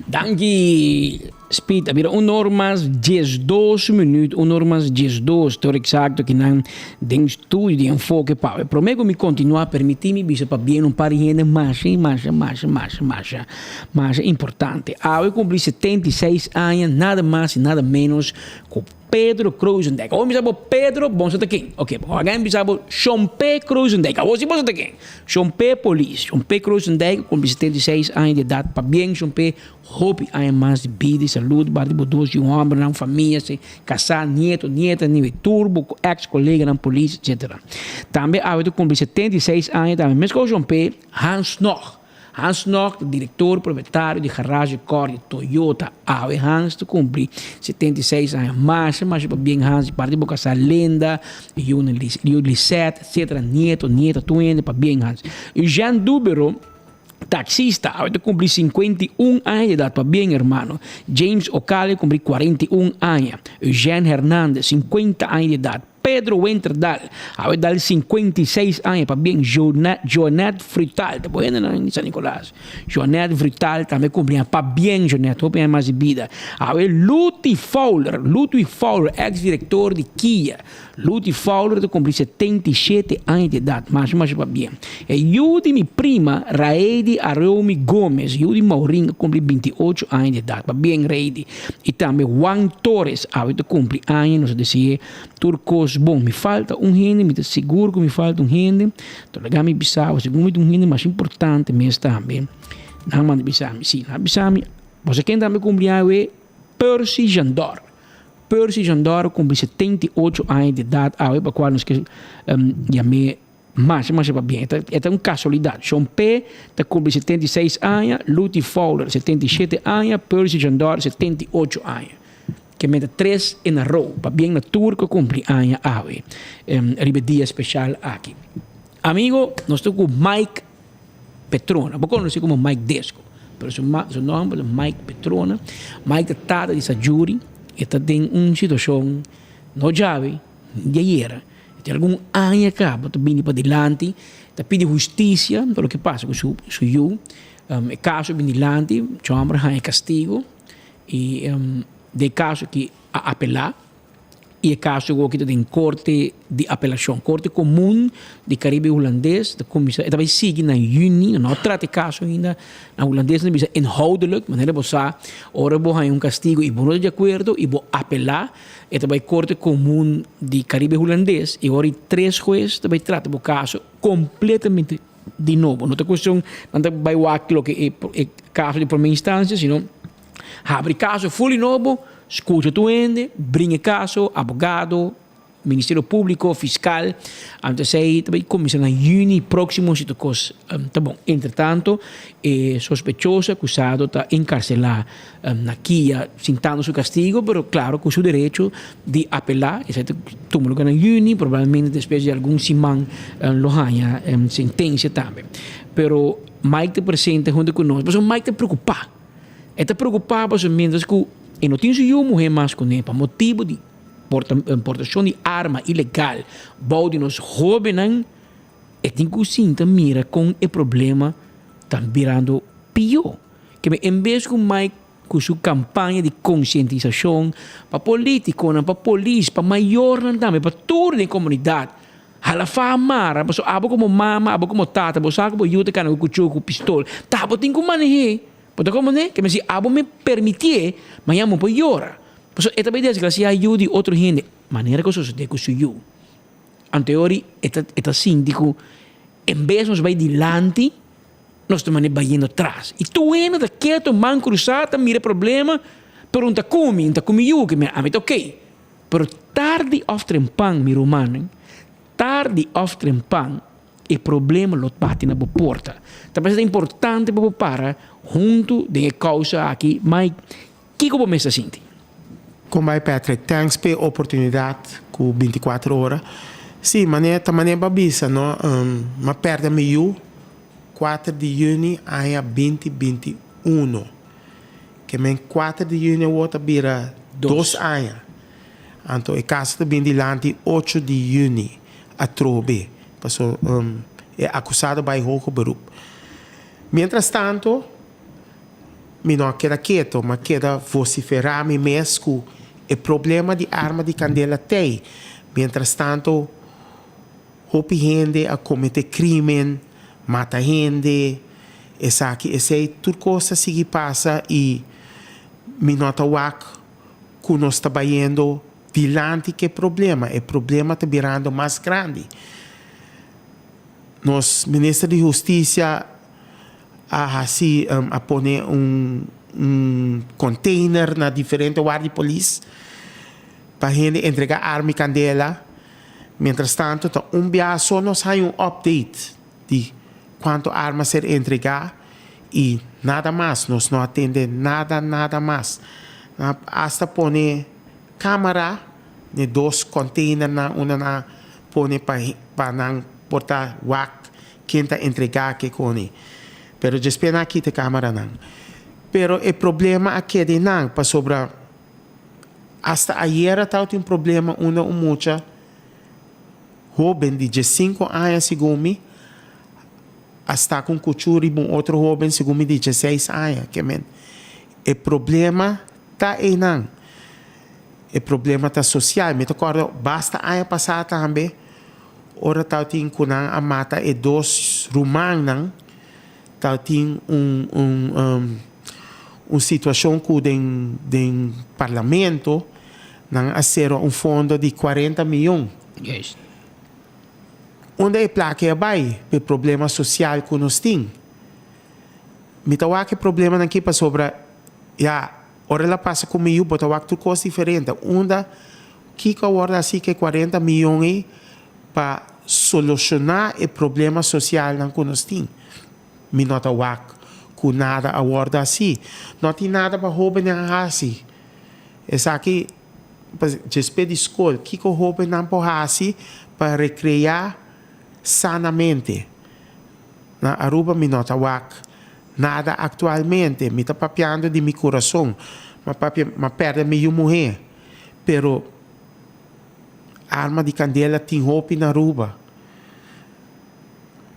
Danki Speed. A bira un or mas 12 minuut, un or mas 12, tur exacto kinan den studio di Enfoke Power. Prome ku mi kontinua, permiti mi bisa pabien un par di hende masha, masha, masha, masha, masha, masha importante. Awe kumpli 76 aña, nada mas y nada menos ku Pedro Kruisendijk. Awor mi bisa bo Pedro, bon sa ta ken. Ok, bon agan mi bisa bo Shon P. Kruisendijk. Awor si bo sa ta ken. Shon P. Polis. Shon P. Kruisendijk kumpli 76 aña di edat. Pabien Shon P. Hopi aña mas di bida i salud. Bati bo dos yu hòmbernan, famia, se kasá, nieto, nieta, niwe tur bo eks koleganan polis, etsetera. Tambe awe ta kumpli 76 aña tambe meskos Shon P. Hans Nog. Hans Nog ta direktor propietario di Garage Cordia Toyota. Awe Hans ta kumpli 76 aña. Masha masha pabien Hans di parti di bo kasá Linda, yu Lisette etcetera, nieto, nieta, tur hende pabien Hans. Eugène Dubero, taxista, awe ta kumpli 51 aña di edat. Pabien hermano. James Ocale kumpli 41 aña. Eugène Hernandez, 50 aña di edat. Pedro Winterdal, awe dal 56 aña, pabien Joanette Frutal, ta bo hendenan di San Nicolas. Joanette Frutal tambe cumpli aña, pabien Joanette, hopi aña mas di bida. Awe Luty Fowler, Ludwig Fowler, ex director di Kia. Luty Fowler ta cumpli 77 aña di edad, masha masha pabien. E yu di mi prima Raedy Areomi Gomez, yu di Maurin, a cumpli 28 aña di edad, pabien Raedy. Y tambe Juan Torres, awe ta cumpli aña, nos a dese'e Tur kos bon. Mi falta un hende, mi ta sigur ku mi falta un hende. To laga mi bisa bo, segun mi ta un hende mas importante mes tambe. Nan manda bisa mi, si, nan a bisa mi, bo sa ken tambe kumpli awe? Percy Jandor. Percy Jandor a kumpli 78 aña di edat awe, pa kual nos ke yam'é masha masha pabien. E ta un kasualidat. Shon P ta kumpli 76 aña, Luty Fowler 77 aña, Percy Jandor 78 aña. Ke meta tres in a row. Pabien na tur ku a kumpli aña awe riba e dia speshal aki. Amigo, nos ta ku Mike Petrona. Bo konosé komo Mike Desco, pero su su nòmber ta Mike Petrona. Mike ta tata di Sajuri. E ta den un situashon no djawe ni di ayera. Tin algun aña kaba ta bini padilanti ta pidi hustisia pa loke pasa ku su su yu. E kaso a bini dilanti, chòmber a haña kastigu i den e kaso aki a apelá i e kaso awoki ta den korte di apelashon. Korte Komun di Karibe Hulandes ta kuminsá e ta bai sigui na yüni, no a trata e kaso ainda. Na hulandes nan ta bisa inhoudelijk, manera bo sa ora bo haña un kastigu i bo no ta di akuerdo i bo apelá. E ta bai Korte Komun di Karibe Hulandes i ora i tres hues ta bai trata bo kaso kompletamente di nobo. No ta kuestion nan ta bai wak loke e e kaso di prome instansia sino habri kaso ful di nobo, skucha tur hende, bringa e kaso, abogado, Ministerio Públiko, fiskal. Anto esei ta bai kuminsá na yüni próksimo si tur kos ta bon. Entretanto e sospechoso akusado ta enkarselá na kia sintando su kastigo, pero klaro ku su derecho di apelá. Esei ta tuma lugar na yüni, probablemente despues di algun siman lo haña sentensia tambe. Pero Mike ta presente hunto ku nos, pasobra Mike ta preokupá. E ta preokupá pasobra mientras ku e no tin su yu muhé mas kuné pa motibu di portashon di arma ilegal bou di nos hóbennan, e tin ku sinta mira kon e problema ta birando pió. Keme en bes ku Mike ku su kampaña di konsientisashon pa politikonan, pa polis, pa mayornan tambe, pa tur den komunidat, hala fa mara, pasobra abo komo mama, abo komo tata, bo sa ku bo yu ta kana ku kuchú, ku pistol, ta abo tin ku maneh'é. Bo ta komprendé? Keme si abo me permitié, mañana bo por yora. Pasobra e ta bai desgrasiá yu di otro hende, manera ku a sosodé ku su yu. Anteori e ta e ta sinti ku en bes nos bai dilanti, Nos ta manda bayendo tras. I tur hende ta keto, man krusá, ta mira e problema, pero un ta kumi, un ta kumi yuki, mi ami ta okey. Pero tardi òf trempan, mi rumannan, tardi òf trempan e problema lo bati na bo porta. Ta parse ta importante pa bo para huntu den e kousa aki. Mike, kiko bo mes ta sinti? Kon bai Patrick, thanks p'e oportunidat ku bintikuater ora. Sí, manera ta manera bo a bisa no, m'a pèrdè mi yu kuater di yüni aña 2021. Ke men kuater di yüni awor ta bira dos aña. Anto e kaso ta bin dilanti ocho di yüni atrobe, paso e akusado bai hoger beroep. Mientras tanto. Mi no a keda keto, m'a keda vosiferá mi mes ku e problema di arma di kandela t'ei. Mientrastanto, hopi hende a kometé krímen, mata hende, esaki, esei, tur kos ta sigui pasa i mi no ta wak ku nos ta bayendo dilanti ku e problema. E problema ta birando mas grandi. Nos minister di hustisia a hasi a pone un un container na diferente warda di polis pa hende entrega arma y candela. Mientras tanto ta un biaha so nos haña un update di cuanto arma a ser entrega y nada mas. Nos no a tende nada nada mas. Nan a hasta pone camara n'e dos containernan unda nan a pone pa pa nan por ta wak Ken ta entregá ke koni. Pero djespé nan a kita e kameranan. Pero e problema a keda einan, pasobra asta ayera tabatin un problema unda un mucha hóben di diesinku aña segun mi a sta ku un kuchú riba un otro hóben segun mi di dieseis aña. Ke men e problema ta einan. E problema ta sosial. Mi ta kòrda basta aña pasá tambe. Ora tabatin ku nan a mata e dos rumannan, tabatin un un un situashon ku den den parlamento nan a sera un fondo di kuarenta mion. Juist. Unda e plaka a bai pa e problema sosial ku nos tin? Mi ta wak e problemanan aki pasobra ya ora el a pasa ku mi yu bo ta wak tur kos diferente. Unda Kiko a wòrdu hasi ku e kuarenta mion ei pa solushoná e problema sosialnan ku nos tin? Mi no ta wak ku nada a wòrdu hasi. No tin nada pa hóbennan hasi. Esaki pa djespé di skol. Kiko hóbennan por hasi pa rekreá sanamente? Na Aruba mi no ta wak nada aktualmente. Mi ta papiando di mi kurason. Mi a papia, mi a pèrdè mi yu muhé. Pero Arma di candela tin hopi na Aruba.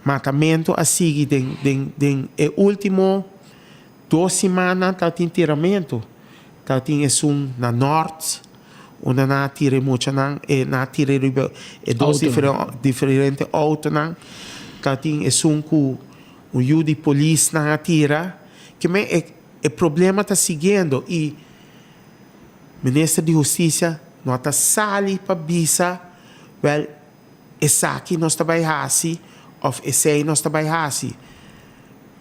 Matamento a sigui den den den e ultimo dos simannan tabatin tiramento. Tabatin esun na Noord unda nan a tira e muchanan e nan a tira riba e dos diferente autonan. Tabatin esun ku un yu di polis nan a tira. Kimen e e problema ta siguiendo i Minister di Hustisia no ta sali pa bisa wèl esaki nos ta bai hasi òf esei nos ta bai hasi.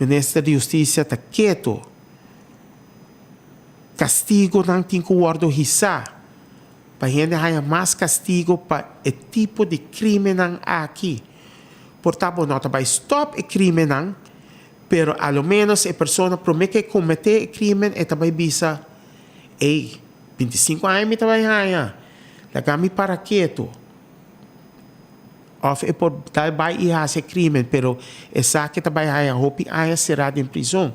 Minister di Hustisia ta keto. Kastigonan tin ku wòrdu hisá pa hende haña mas kastigo pa e tipo di krímennan aki. Por ta bo no ta bai stòp e krímennan, pero a lo ménos e persona promé ku e kometé e krímen e ta bai bisa, Ey, bintisinku aña mi ta bai haña, laga mi para ketu. Òf e por ta bai i hasi e krímen, pero e sa ke ta bai haña hopi aña será den prizon.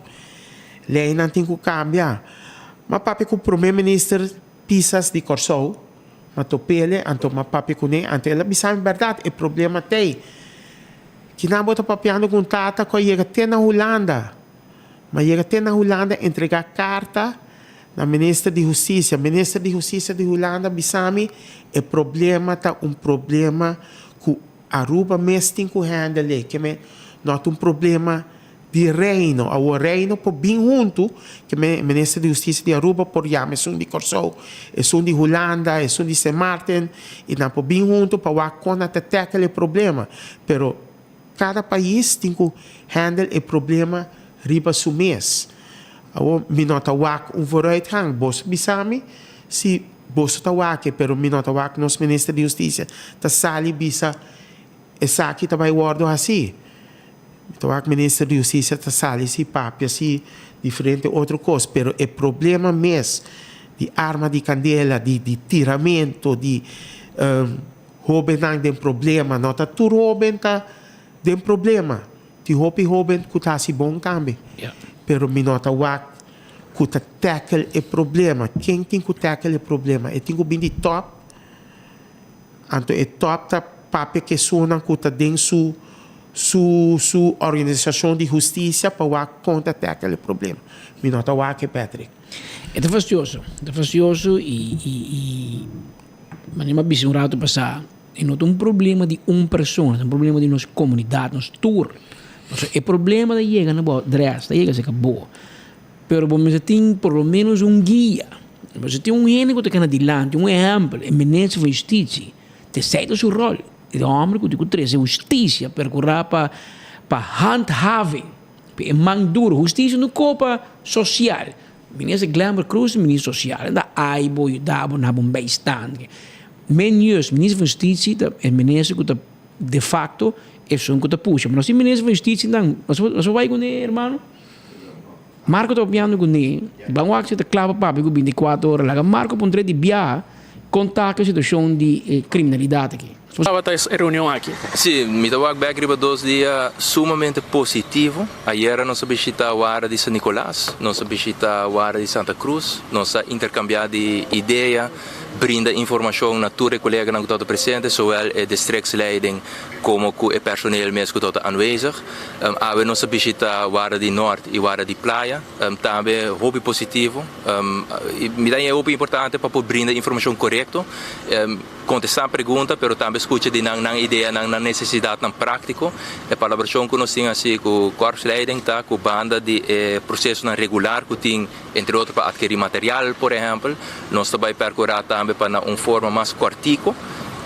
Leinan tin ku kambia. M'a papia ku Promé Minister Pisas di Kòrsou, m'a top'ele, anto m'a papia kuné, anto el a bisa mi bèrdat, e problema t'ei. Kinan bo ta papiando ku un tata ku a yega te na Hulanda. M'a yega te na Hulanda entregá karta na Minister di Hustisia. Minister di Hustisia di Hulanda bisa mi e problema ta un problema ku Aruba mes tin ku handle. Ke men no ta un problema di Reino. Awor Reino por bin huntu, ke men Minister di Hustisia di Aruba por yama esun di Kòrsou, esun di Hulanda, esun di Sint Maarten i nan por bin huntu pa wak kon nan ta tackle e problema. Pero Kada pais tin ku handle e problema riba su mes. Awor mi no ta wak un vooruitgang. Boso bisa mi si boso ta wak e, pero mi no ta wak nos minister di hustisia ta sali bisa esaki ta bai wordo hasi. Mi ta wak minister di hustisia ta sali si papia si diferente otro kos, pero e problema mes di arma di kandela, di di tiramento, di Hóbennan den problema. No ta tur hóben ta den problema. Tin hopi hóben ku ta hasi bon tambe. Pero mi no ta wak ku ta tackle e problema. Ken tin ku tackle e problema? E tin ku bin di tòp. Anto e tòp ta papia ku esunnan ku ta den su su su organisashon di hustisia pa wak kon ta tackle e problema. Mi no ta wak e, Patrick. E ta fastioso. E ta fastioso i i i. Manera mi a bisa un rato pasá, e no ta un problema di un persona, ta un problema di nos komunidat, nos tur. Pasobra e problema ta yega na bo adrès, ta yega serka bo. Pero bo mester tin por lo ménos un guia. Bo mester tin un hende ku ta kana dilanti, un ehèmpel, e minister van Justitie. Ta esei ta su ròl. E hòmber ku tin ku trese hustisia, perkurá pa pa handhaving, pa e man duru. Hustisia no kopa sosial. Minister Glenbert Croes minister social en ta ai bo yuda bo na bo bijstand. Menjus, minister van Justitie ta e minister ku ta de facto esun ku ta pusha. Nos tin minister van Justitie nan, nos nos por bai kuné hermano? Marco ta papiando kuné, ban wak si ta kla pa papia ku bintikuater ora. Laga Marco puntra di biaha kon ta ku e situashon di kriminalidat aki. Tabata e reunion aki? Sí, mi ta wak bek riba dos dia sumamente positivo. Ayera nos a bishita Wara di San Nicolas, nos a bishita Wara di Santa Cruz, nos a intercambia di idea, brinda informacion na tur e coleganan cu tabata presente, zowel e districtsleiding como cu e personeel mes cu tabata aanwezig. Awe nos a bishita Wara di Noord y Wara di Playa, tambe hopi positivo. Mi ta haña hopi importante pa por brinda informacion corecto. Kontestá pregunta, pero tambe skucha di nan nan ideanan, nan nesesidatnan práktiko. E palabrashon ku nos tin hasi ku Korpsleiding ta ku banda di e prosesonan regular ku tin, entre otro pa atkerí material, por ehèmpel, nos ta bai pèrkurá tambe pa na un forma mas kòrtiku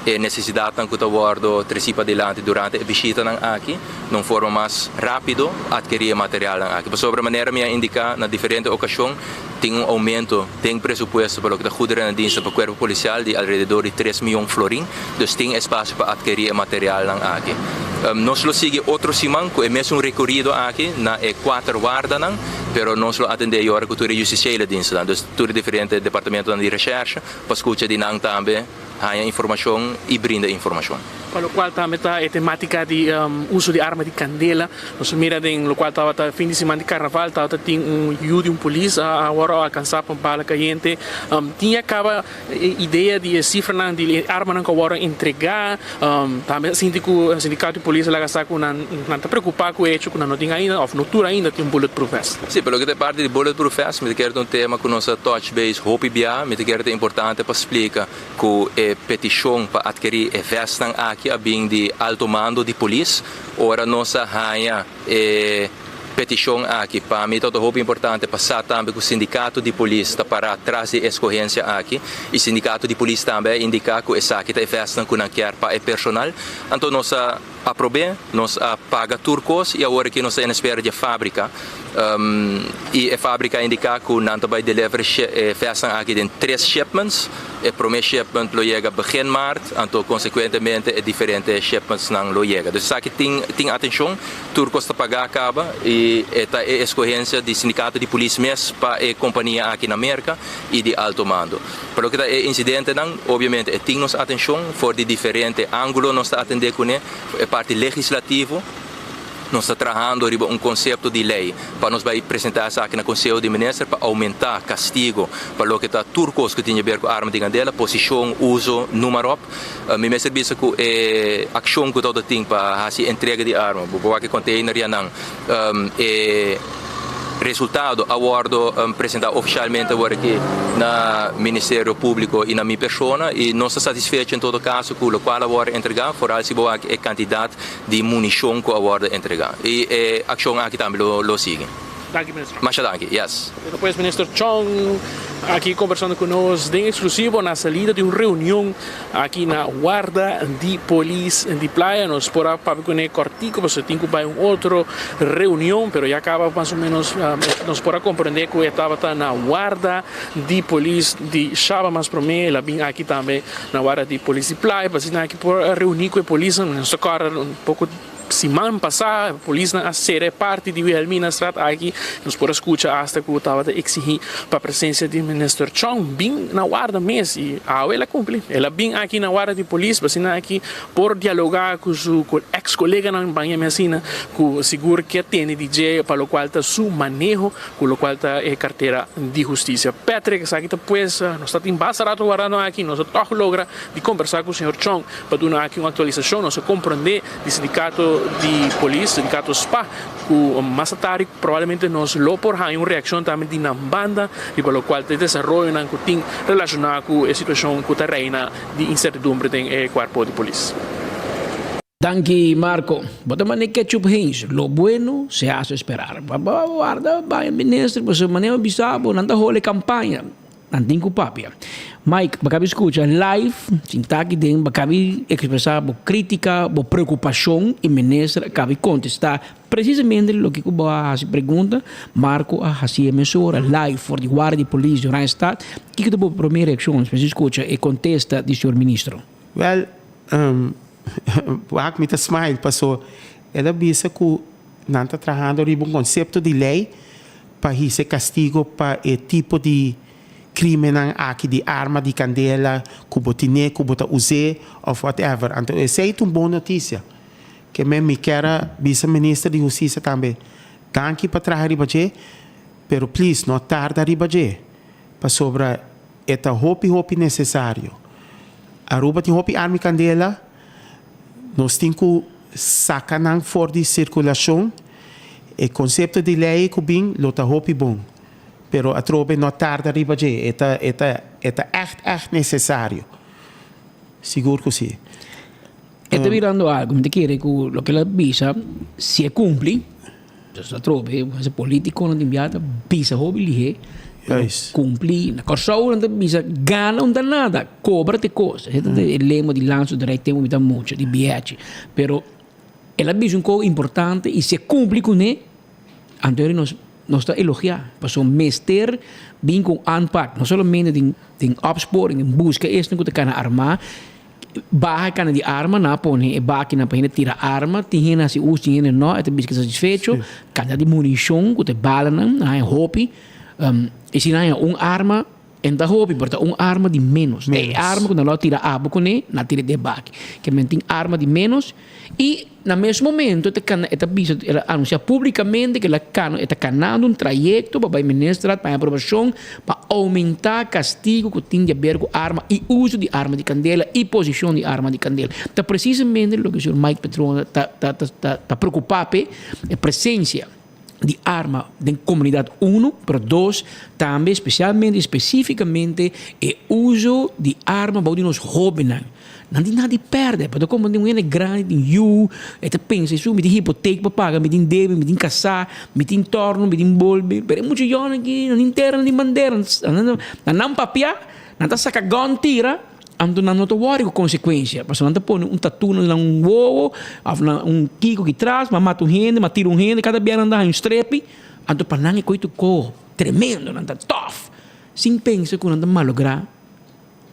e nesesidatnan ku ta wòrdu tresí padilanti durante e bishitanan aki, na un forma mas rápido atkerí e materialnan aki. Pasobra manera mi a indiká na diferente okashon, Tin un aumento den presupuesto pa loke ta goederenendiensten pa Cuerpo Policial di alrededor di tres miyon florin, dus tin espacio pa adkeri e materialnan aki. Nos lo sigui otro siman cu e mesun recorido aki na e cuater wardanan, pero nos lo atende e ora cu tur e justiciële dienstennan, dus tur e diferente departamentonan di recherche, pa scucha di nan tambe. haña informashon i brinda informashon. Pa lokual tambe ta e tematika di uso di arma di kandela. Nos a mira den lokual tabata fin di siman di karnaval tabata tin un yu di un polis a wòrdu alkansá pa un bala kayente. Tin ya kaba e idea di e sifranan di e armanan ku a wòrdu entregá. Tambe a sinti ku sindikato di polis a laga sa ku nan nan ta preokupá ku e hecho ku nan no tin ainda òf no tur ainda tin un bulletproof vest. Sí, pa loke ta e parti di bulletproof vest mi ta kere ta un tema ku nos a touch base hopi bia. Mi ta kere ta importante pa splika ku e petishon pa atkerí e vestnan aki a bin di alto mando di polis. Ora nos a haña e petishon aki, pa mi tabata hopi importante pa sa tambe ku sindikato di polis ta pará tras di e eskohensia aki i sindikato di polis tambe a indiká ku esaki ta e vestnan ku nan kier pa e personal. Anto nos a aprob'é, nos a paga tur kos i awor aki nos ta en espera di e fábrika. I e fábrika a indiká ku nan ta bai deliver e vestnan aki den tres shipments. E promé shipment lo yega begin maart, anto konsekuentemente e diferente shipmentsnan lo yega. Dus esaki tin tin atenshon, tur kos ta pagá kaba i e ta e eskohensia di sindikato di polis mes pa e kompania aki na Merka i di alto mando. Pa loke ta e insidentenan, obviamente e tin nos atenshon, for di diferente ángulo nos ta atendé kuné, e parti legislativo, Nos ta trahando riba un konsepto di lei pa nos bai presentá esaki na Konseho di Minister pa oumentá kastigo pa loke ta tur kos ku tin di ber ku arma di kandela, posishon, uso, numa ròp. Mi mester bisa ku e akshon ku tabata tin pa hasi entrega di arma, bo por wak e container rianan, e resultado a wordo presenta oficialmente awor aki na Ministerio Publico y na mi persona y nos ta satisfecho en todo caso cu locual a wordo entrega, vooral si bo wak e cantidad di municion cu a wordo entrega y e accion aki tambe lo sigui. Danki minister. Masha danki, yes. Bueno pues minister Chong aki conversando cu nos den exclusivo na salida di un reunion aki na warda di polis di Playa. Nos por a papia cune cortico pasobra tin cu bay un otro reunion pero ya caba mas o menos nos por a comprende cu e tabata na warda di polis di Shaba mas prome el a bin aki tambe na warda di polis di Playa pa asina aki por a reuni cu e polisnan. Nos ta corda un poco Siman pasá polisnan a sera e parti di Wilhelminastraat aki. Nos por a skucha asta ku tabata eksigí pa presensia di Minister Chong bin na warda mes i awe el a kumpli. El a bin aki na warda di polis pa asina aki por dialogá ku su eks koleganan ban yami asina ku sigur ke tende di dje pa lokual ta su maneho ku lokual ta e kartera di hustisia. Patrick, esaki ta pues nos ta tin basta rato wardando aki nos a tòg logra di kombersá ku señor Chong Pa duna aki un aktualisashon nos a komprondé di sindikato di polis, sindikato spa, ku mas atardi probablemente nos lo por haña un reakshon tambe di nan banda riba lokual ta e desaroyonan ku tin relashoná ku e situashon ku ta reina di insertidumbre den e kuerpo di polis. Danki Marco. Bo ta manda ketchup Heinz. Lo bueno se hace esperar. Bo warda bay minister pasobra manera bo bisa bo nan ta hole campaña. Nan tin ku papia. Mike, bo kabi skucha live, sinta aki den, bo kabi ekspresá bo krítika, bo preokupashon i minister a kabi kontestá presisamente loke ku bo a hasi pregunta. Marco a hasié mesora live for di warda di polis di Oranjestad. Kiko ta bo promé reakshon despues di skucha e kontesta di señor ministro? Wèl, wak mi ta smile paso el a bisa ku nan ta trahando riba un konsepto di lei pa hisa e kastigo pa e tipo di krimennan aki di arma di kandela ku bo tine, ku bo ta us'é òf whatever. Anto esei ta un bon notisia. Ke men mi kier a bisa Minister di Hustisia tambe, danki pa traha riba dje, pero please no tarda riba dje, pasobra e ta hopi hopi nesesario. Aruba tin hopi arma di kandela, nos tin ku saka nan for di sirkulashon. E konsepto di lei ku bin lo ta hopi bon, pero atrobe no tarda riba dje. E ta e ta e ta ègt ègt nesesario. Sigur ku si. E ta birando algu, mi ta kere ku loke el a bisa, si e kumpli, dus atrobe e politikonan tin bia ta bisa hopi lihé, pero kumpli. Na Kòrsou nan ta bisa gana un ta nada, kobra te kos. Esei ta e lema di Lanso Drei tempu mi ta mucha di bièchi. Pero El a bisa un kos importante i si e kumpli kuné, anto eri nos nos ta elogiá. Pasobra mester bin ku un aanpak, no solamente den den opsporing, den buska esnan ku ta kana armá, baha e kana di arma, nan a pone e bakinan pa hende tira arma, tin hende hasi uso, tin hende no, e ta bisa ku ta satisfecho, kantidat di munishon ku ta e balanan, nan haña hopi, i si nan haña un arma. En ta hopi, pero ta un arma di menos. E arma ku nan lo a tira abo kuné, nan a tira den baki. Ke men tin arma di menos i na mes momento e ta kana, e ta bisa, el a anunsiá públikamente ku el a kana, e ta kanando un trayekto pa bai ministerat pa haña aprobashon pa oumentá kastigu ku tin di aber ku arma i uso di arma di kandela i posishon di arma di kandela. Ta presisamente loke señor Mike Petrona ta ta ta ta preokupá p'e, e presensia. di arma den comunidad uno, pero dos, tambe specialmente y specificamente e uso di arma bou di nos hobennan. Nan tin nada di perde, pasobra como tin un hende grandi tin yu, e ta pensa esun mi tin hipoteek pa paga, mi tin debe, mi tin casa, mi tin torno, mi tin bolbe, pero e mucha yònan aki nan tin tera, nan tin bandera, nan nan papia, nan ta saca gun tira. Anto nan no ta wòri ku konsekuensia, pasobra nan ta pone un tatu na un wowo òf na un kiko ki tras, m'a mata un hende, m'a tira un hende, kada bia nan ta haña un strepi, anto pa nan e koi tokó tremendo, nan ta tòf, sin pensa ku nan ta malográ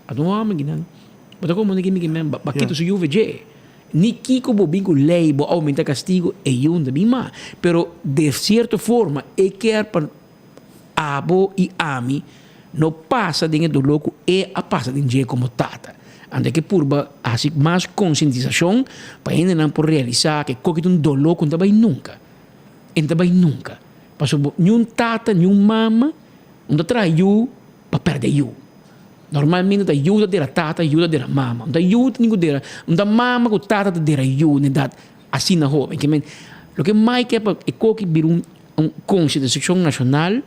anto un hòmber kinan. Bo ta komprende ki mi ke men? Ba kita su yuve dje. Ni kiko bo bin ku lei bo oumentá kastigu, e yu no ta bin mas. Pero de sierto forma e kier pa. Abo i ami no pasa den e doló ku e a pasa den dje komo tata. Anto e ke purba hasi mas konsientisashon pa hendenan por realisá ku e koki ta un doló ku no ta bai nunka. E no ta bai nunka. Pasobra niun tata, niun mama no ta traha yu pa pèrdè yu. Normalmente ta yu ta dera tata, yu ta dera mama. No ta yu ta ningún dera, no ta mama ku tata ta dera yu na edat asina hóben. Ke men, loke Mike ke pa e koki bira un. Un konsiderashon nashonal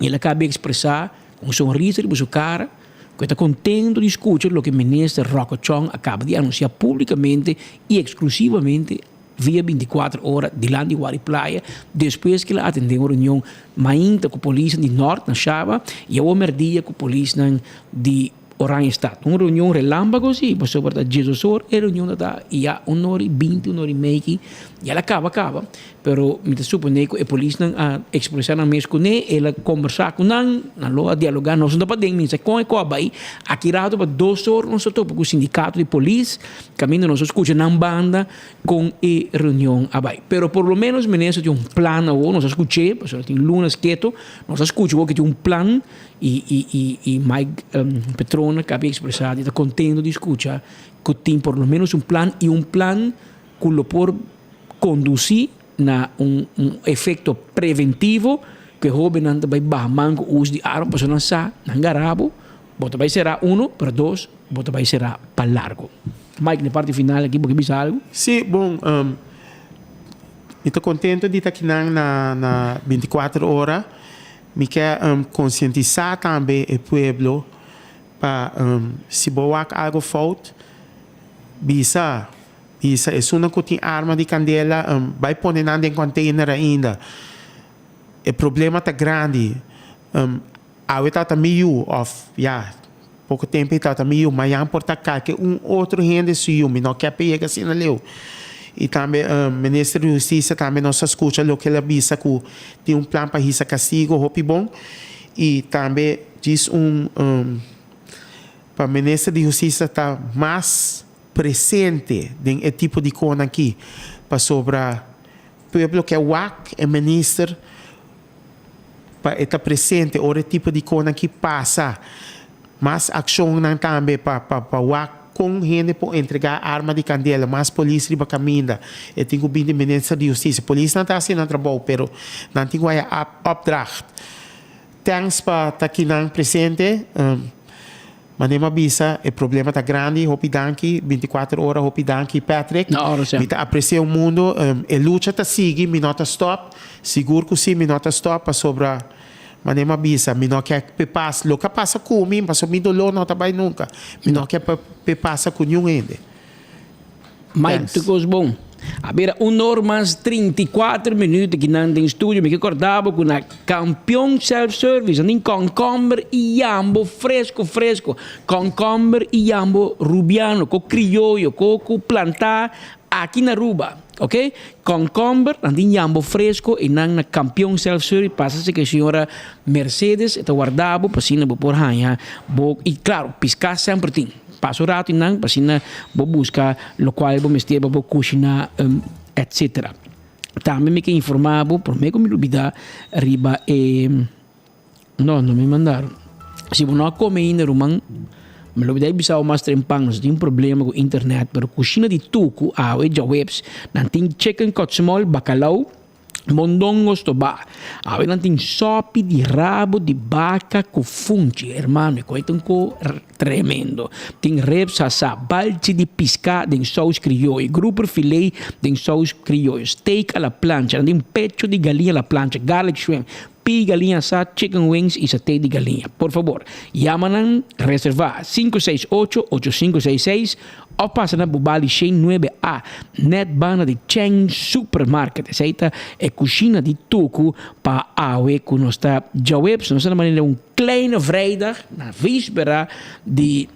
i el a kaba ekspresá ku un sonrisa riba su kara ku e ta kontentu di skucha loke Minister Rocco Chong a kaba di anunsiá públikamente i eksklusivamente via bintikuater ora dilanti Wari Playa despues ku el a atendé un reunion mainta ku polisnan di Nort na Shaba i awor mèrdia ku polisnan di Oranjestad. Un reunion relámpago sí, pasobra ta djesos or e reunion ta ta i ya un or i binti, un or i mei ki ya el a kaba kaba. Pero mi ta suponé ku e polisnan a ekspresá nan mes kuné, el a kombersá ku nan, nan lo a dialogá, nos no ta paden misa kon e kos a bai. Aki rato pa dos or nos a topa ku sindikato di polis, kaminda nos a skucha nan banda kon e reunion a bai. Pero por lo ménos minister tin un plan awor, nos a skuch'é, pasobra tin lunas keto, nos a skucha awor ku tin un plan. I i i i Mike Petrona kabi ekspresá di ta kontento di skucha ku tin por lo ménos un plan i un plan ku lo por kondusí na un un efekto preventivo ku e hóbennan ta bai baha man ku uso di arma pasobra nan sa nan gara bo, bo ta bai será uno pero dos bo ta bai será pa largo. Mike na e parti final aki bo ke bisa algu? Sí, bon, mi ta kontento di ta akinan na na bintikuater ora. Mi ke konsientisá tambe e pueblo pa si bo wak algo fout, bisa, bisa esunnan ku tin arma di kandela bai pone nan den container ainda. E problema ta grandi. Awe tabata mi yu òf ya poko tempu ei tabata mi yu, mañan por ta kalke un otro hende su yu. Mi no ke pa yega asina leu. I tambe Minister di Hustisia tambe nos a skucha loke el a bisa ku tin un plan pa hisa kastigo hopi bon. I tambe djis un pa Minister di Hustisia ta mas presente den e tipo di konan aki pasobra pueblo ke wak e minister pa e ta presente ora e tipo di konan ki pasa. Mas akshonnan tambe pa pa pa wak kon hende por entregá arma di kandela, mas polis riba kaminda. E tin ku bin di Minister di Hustisia. Polisnan ta hasi nan trabou pero nan tin ku haya opdracht. Thanks pa ta kinan presente. Manera mi a bisa, e problema ta grandi. Hopi danki, bintikuater ora, hopi danki Patrick. Na ora, Mi ta aprecia un mundo. E lucha ta sigui, mi no ta stop. Sigur ku si, mi no ta stop pasobra manera mi a bisa, mi no ke p'e pasa. Loke a pasa ku mi, pasobra mi doló no ta bai nunka. Mi no ke pa p'e pasa ku niun hende. Mike, tur kos bon. A bira un or mas 34 minuut aki nan den studio. Mi ke korda bo ku na Kampion Self Service nan tin kònkòmber i yambo fresko fresko. Kònkòmber i yambo rubiano ko krioyo ko ku plantá aki na Aruba. Ok, kònkòmber nan tin yambo fresko i nan na Kampion Self Service pasa si ke señora Mercedes e ta warda bo pa asina bo por haña bo i klaro piská semper tin. Pasa un rato einan pa asina bo buska lokual bo mester pa bo kushiná etsetera. Tambe mi ke informá bo promé ku mi lubidá riba e no no mi mandaron. Si bo no a come ainda ruman, mi lo bida bisa bo mas trempan, nos tin problema cu internet, pero cushina di Tucu awe djaweps, nan tin chicken kotsemol, bacalao, mondongo stobá. Awe nan tin sopi di rabo di baca cu funchi. Hermano, e coi ta un co tremendo. Tin ribs hasá, balchi di pisca den saus crioyo, grouper filet den saus crioyo, steak a la plancha, nan tin pecho di galiña a la plancha, garlic shrimp, Pi galiña sa chicken wings y saté di galiña. Por favor, yama nan reserva 568 8566 of pasa na Bubali Shen 9 A, net banda di Cheng Supermarket. Esey ta e cushina di Tucu pa awe cu nos ta djaweps. Nos ta na manera un kleine vrijdag, na víspera di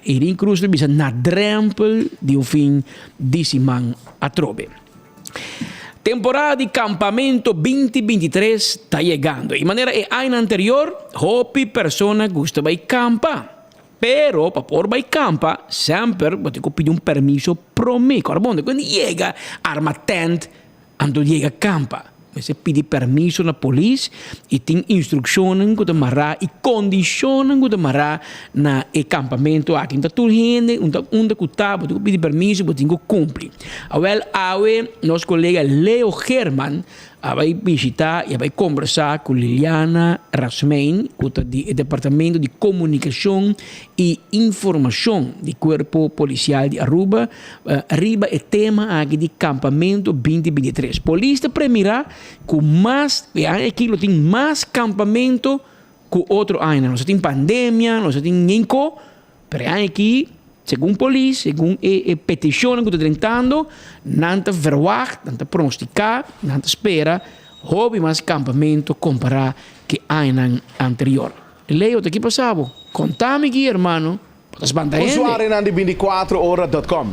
Irene Cruz ta bisa na drempel di un fin di siman atrobe. Temporada di kampamento 2023 ta yegando i manera e aña anterior hopi persona gusta bai kampa. Pero pa por bai kampa semper bo tin ku pidi un permiso prome. Kòrda bon, ku yega arma tent Anto yega kampa, mester pidi permiso na polis i tin instrukshonnan ku ta mará i kondishonnan ku ta mará na e kampamentu aki. No ta tur hende unda unda ku ta bo tin ku pidi permiso, bo tin ku kumpli. Awèl awe nos kolega Leo Geerman a bai bishitá i a bai kombersá ku Liliana Rasmijn ku ta di e departamento di komunikashon i informashon di Kuerpo Polisial di Aruba. Riba e tema aki di kampamentu 2023, polis ta premirá ku mas e aña aki lo tin mas kampamentu ku otro añanan. Nos a tin pandemia, nos a tin ñenko, pero e aña aki segun polis, segun e petishonnan ku ta drentando, nan ta verwagt, nan ta pronostiká, nan ta spera hopi mas kampamentu kompará ku e añanan anterior. Leo, ta ki pasa bo? Konta mi ki, hermano. Bo ta spanta hende. Usuarionan di binticuatro ora dot com,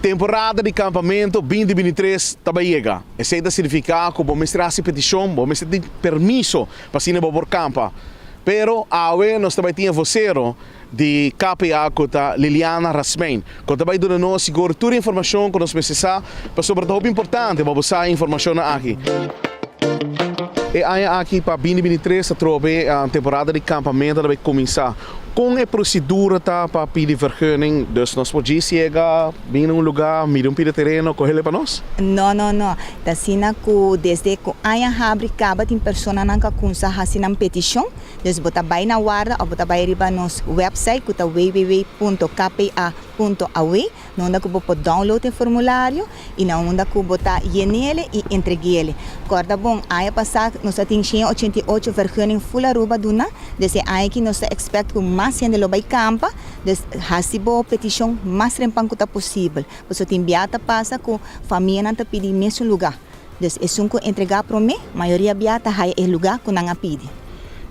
Temporada di kampamentu 2023 ta bai yega. Esei ta signifiká ku bo mester hasi petishon, bo mester tin permiso pa asina bo por kampa. Pero awe nos ta bai tin e vosero di KPA ku ta Liliana Rasmijn ku ta bai duna nos sigur tur e informashon ku nos mester sa pasobra ta hopi importante pa bo sa e informashonnan aki. E aña aki pa 2023 atrobe temporada di kampamentu ta bai kuminsá. Kon e prosedura ta pa pidi vergunning? Dus nos por djis yega, bin na un lugá, mira un pida tereno, kohele pa nos? No, no, no. Ta asina ku desde ku aña habri kaba tin personanan ku a kumsa hasi nan petishon. Dus bo ta bai na warda òf bo ta bai riba nos wèpsait ku ta www.kpa.aw, na unda ku bo por download e formulario i na unda ku bo ta yenele i entregele. Kòrda bon, aña pasá nos a tin 188 vergunning ful Aruba duna, dus e aña aki nos ta expect ku mas hende lo bai kampa, dus hasi bo petishon mas rempan ku ta posibel, pasobra tin bia ta pasa ku famianan ta pidi mesun lugá. Dus esun ku entregá promé, mayoria bia ta haya e lugá ku nan a pidi.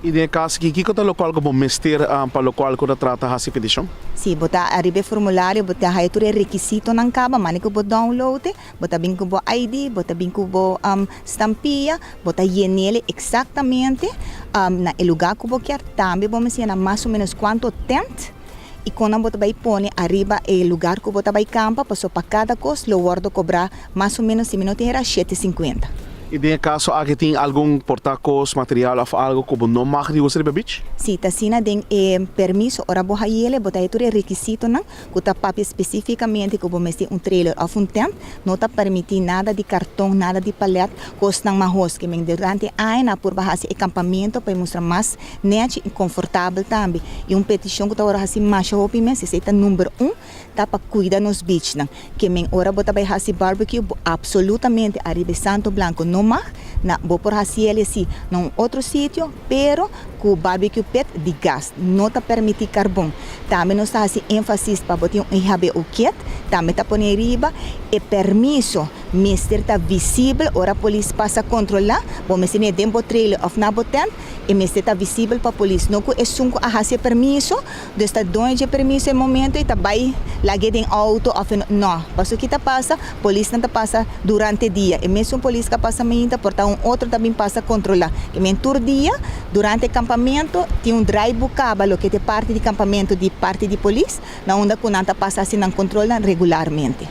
I den e kas aki, kiko ta lokual ku bo mester pa lokual ku ta trata hasi petishon? Si bo ta ariba e formulario, bo ta haya tur e rekisitonan kaba, mane ku bo download e, bo ta bin ku bo ID, bo ta bin ku bo stampia, bo ta yen'el eksaktamente na e lugá ku bo kier. Tambe bo mester yena mas o ménos kuantu tent i kon nan bo ta bai pone ariba e lugar ku bo ta bai kampa, pasobra pa kada kos lo wòrdu kobrá Mas o menos si mi no tin era shete sinkuenta. I den e kaso aki tin algun porta kos, material òf algu ku bo no mag di usa riba beach? Si, ta asina den e permiso ora bo hayele bo ta haye tur e rekisitonan ku ta papia spesifikamente ku bo mester un trailer òf un tent, no ta permití nada di karton, nada di palet, kosnan mahos ke men durante e aña nan a purba hasi e kampamento pa e mustra mas nechi i konfortabel tambe. I un petishon ku ta wòrdu hasi masha hopi mes, esei ta number un. Ta pa cuida nos beachnan. Ke men ora bo ta bay haci barbecue bo absolutamente ariba e Santo Blanco no mag, na bo por haci el esi na un otro sitio pero cu barbecue pit di gas, no ta permiti carbon. Tambe nos ta haci enfasis pa bo tin un EHBO kit, tambe ta pone riba e permiso mester ta visibel ora polis pasa controla, bo mester tin e den bo trailer of na bo tent, e mester ta visibel pa polis, no cu esun cu a haci e permiso. Dus ta doño dje permiso e momento y ta bay lag'e den auto of e no. Paso ki ta pasa? Polisnan ta pasa durante dia. E mesun polis ka pasa mainta por ta un otro ta bin pasa controla. Ke men tur dia durante e campamento tin un draaiboek caba loke ta e parti di campamento di parti di polis na unda cu nan ta pasa haci nan controlnan regularmente.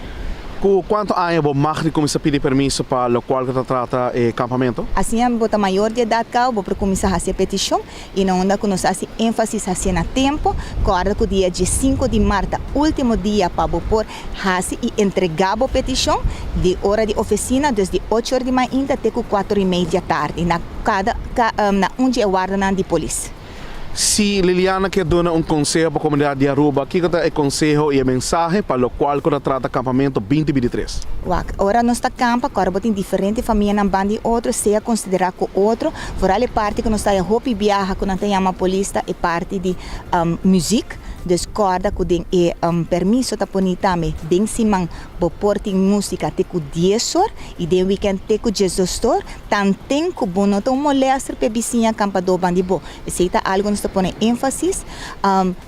Ku kuantu aña bo mag di kuminsá pidi permiso pa lokual ku ta trata e kampamentu? Asina bo ta mayor di edat kau bo por kuminsá hasi e petishon i na unda ku nos hasi énfasis hasié na tempu. Kòrda ku dia diesinku di mart ta último dia pa bo por hasi i entregá bo petishon di ora di ofisina, dus di ocho or di mainta te ku kuater i mei di atardi na kada na un di e wardanan di polis. Si Liliana kier duna un conseho pa comunidad di Aruba, kico ta e conseho y e mensahe pa locual cu ta trata Campamento binti bintitres? Wak, ora nos ta campa, cu ora bo tin diferente famianan banda di otro, sea considera cu otro, vooral e parti cu nos ta haya hopi biaha cu nan ta yama polis ta e parti di muziek, dus corda cu den e permiso ta poni tambe den siman bo por tin musica te cu dies or y den weekend te cu diesdos or, Tanten ku bo no ta un molester p'e bisiña kampadó ban di bo. Esei ta algu nos ta pone énfasis.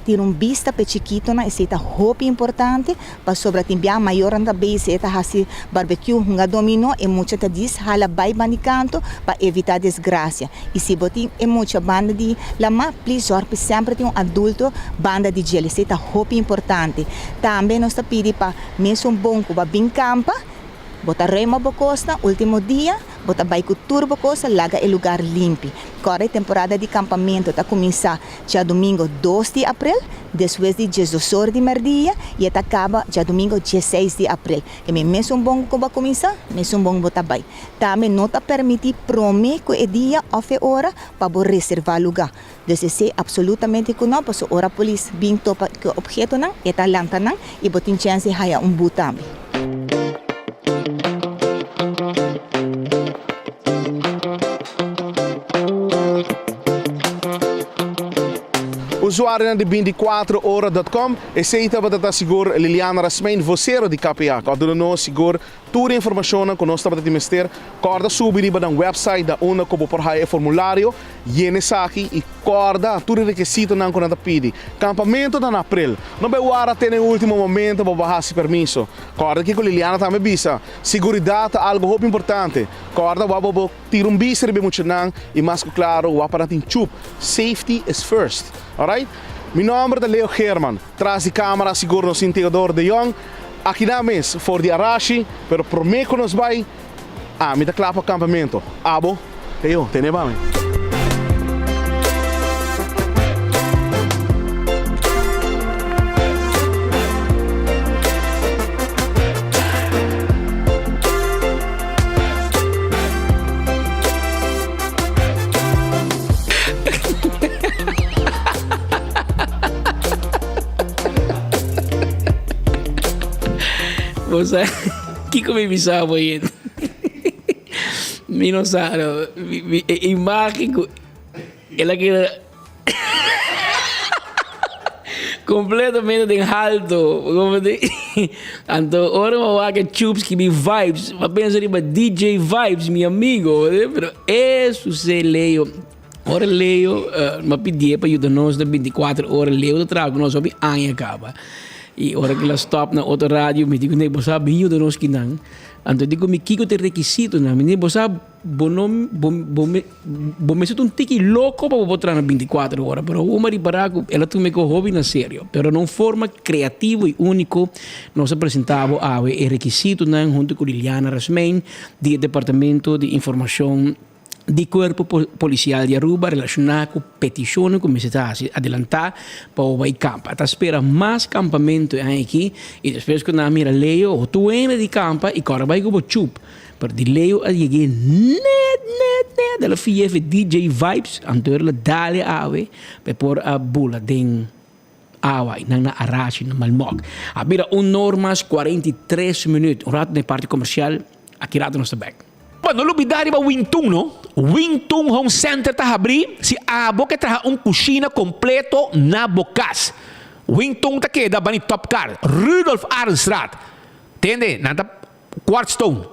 Tira un bista p'e chikitonan, esei ta hopi importante, pasobra tin bia mayornan ta bezi e ta hasi barbekiú, hunga dominó, e mucha ta dis hala bai ban di kanto pa evitá desgrasia. I si bo tin e mucha banda di lamá, plis zòrg pa semper tin un adulto banda di djel. Esei ta hopi importante. Tambe nos ta pidi pa mesun bon ku bo a bin kampa, Bo ta ruima bo kosnan ultimo dia, bo ta bai ku tur bo kosnan laga e lugar limpi. Kòrda e temporada di kampamentu ta kuminsá djadumingo dos di aprel, despues di diesdos or di mèrdia i e ta kaba djadumingo dieseis di aprel. E mi mesun bon ku bo a kuminsá, mesun bon bo ta bai. Tambe no ta permití promé ku e dia òf e ora pa bo reservá lugá. Dus esei absolutamente ku no, pasobra ora polis bin topa ku e ophetonan, e ta lanta nan i bo tin chèns di haya un but tambe. Usuarionan di binticuatro ora dot com, esei tabata ta sigur Liliana Rasmijn, vocero di KPA, ku a duna nos sigur Tur e informashonnan ku nos tabata tin mester, kòrda subi riba nan wèpsait na unda ku bo por haya e formulario, yena esaki i kòrda tur e rekisitonan ku nan ta pidi. Kampamentu ta na aprel. No bai wara te na e último momento pa bo hasi permiso. Kòrda kiko Liliana tambe bisa, Siguridat ta algu hopi importante. Kòrda wak bo bo tira un bista riba e muchanan i mas ku klaro wak pa nan tin chup. Safety is first. Alright? Mi nòmber ta Leo Geerman. Tras di camera sigur nos tin Theodore de Jong aki nan mes for di Arashi, pero prome cu nos bay, ami ta cla pa campamento. Abo? Theo, tene pa mi. Bo sa kiko mi bisa bo yen? Mi no sa no. E imagen ku el a keda completamente den halto. Anto ora mi a wak e chups ki mi vibes, mi a pensa riba DJ Vibes, mi amigo. Pero e sucede Leo. Ora Leo, mi a pidié pa yuda nos na binticuater ora, Leo ta traha ku nos hopi aña kaba. I ora ku el a stòp na otro radio, mi di kuné, bo sa bin yuda nos kinan. Anto e di ku mi, kiko ta e rekisitonan? Mi di, bo sa, bo no, bo, bo, bo mester ta un tiki loko pa bo por traha na binticuater ora. Pero awor mi a ripará ku el a tuma e kos hopi na serio. Pero na un forma kreativo i úniko nos a presentá bo awe e rekisitonan huntu ku Liliana Rasmijn di e Departamento di Informashon. di Cuerpo Policial di Aruba relaciona cu peticionnan cu mester ta haci adelanta pa bo bay campa. Ta spera mas campamento e aña aki y despues cu nan a mira Leo ho tur hende di campa y cora bay cu bo chup. Pero di Leo a yeg'e net net net el a fia efe DJ Vibes anto el a dale awe pa e por a bula den awa y nan na Arashi na Malmok. A bira un nor mas 43 minuut. Un rato den e parti comercial. Aki rato nos ta bek. Pa no lubida riba Wing Tun no. Wing Tun Home Center ta habri si abo ke traha un kushina kompleto na bo kas. Wing Tun ta keda bani Top Car, Rudolf Arendstraat. Tende, nan ta quartz stone,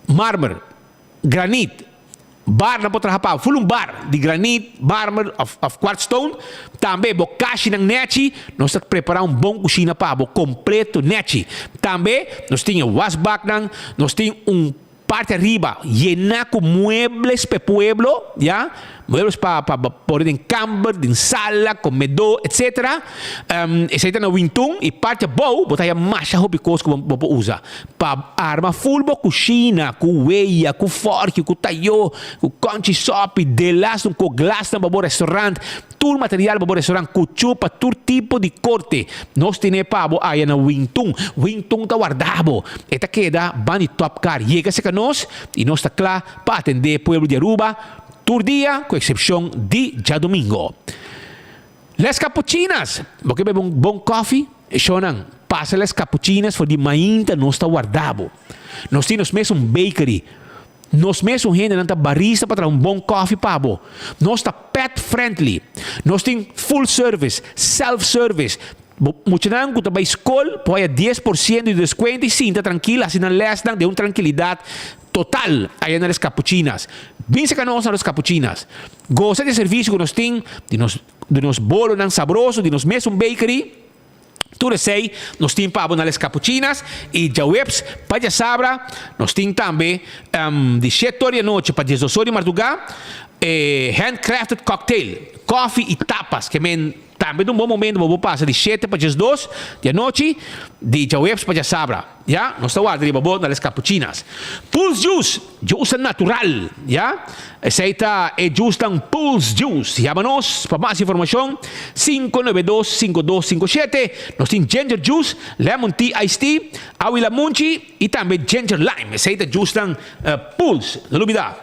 marmer, granit, Bar nan por traha pa ful un bar di granit, marmer of of quartz stone. Tambe bo kashinan nechi, nos ta prepara un bon kushina pa bo kompleto nechi. Tambe nos tin e wasbaknan, nos tin un. Parti ariba yena cu muebles p'e pueblo, ya, muebles pa pa pone den kamber, den sala, comedor, etc. Esey ta na Wintun y parti abou bo ta haya masha hopi cos cu bo por usa pa arma full bo cushina cu weya, cu forki, cu tayo, cu conchi sopi, delas un co glasnan pa bo restaurant. Tur material pa bo restaurant cuchu pa tur tipo di corte. Nos tene pa bo aya na Wingtun. Wingtun ta warda bo. E ta keda ban di Top Car. Yega cerca nos y nos ta cla pa atende pueblo di Aruba tur dia cu excepcion di djadomingo. Les Capuchinas! Bo ke bebe un bon koffie? Shownan, pasa Les Capuchinas for di mainta nos ta warda bo. Nos tin nos mes un bakery. Nos mesun hendenan ta barista pa traha un bon kòfi pa bo. Nos ta pet friendly. Nos tin full service, self service. Bo muchanan ku ta bai skol por haya 10% di deskuento i sinta trankil hasi nan lèsnan den un trankilidat total aya na Les Capuchinas. Bin saka nos na Los Capuchinas. Gosa di e servisio ku nos tin, di nos di nos bolonan sabroso, di nos mesun bakery. Tur esei nos tin pa bo na Les Capuchinas y djaweps pa djasabra nos tin tambe di shete or di anochi pa diesdos or di marduga e handcrafted cocktail, koffie y tapas ke men tambe ta un bon momento pa bo pasa di shete pa diesdos di anochi di djaweps pa djasabra. Ya, nos ta warda riba bo na Les Capuchinas. Pulse Juice, juice natural, ya. Esei ta e juicenan Pulse Juice. Yama nos pa mas informacion, 592 5257. Nos tin ginger juice, lemon tea iced tea, awi lamunchi y tambe ginger lime. Esei ta juicenan Pulse. No lubida.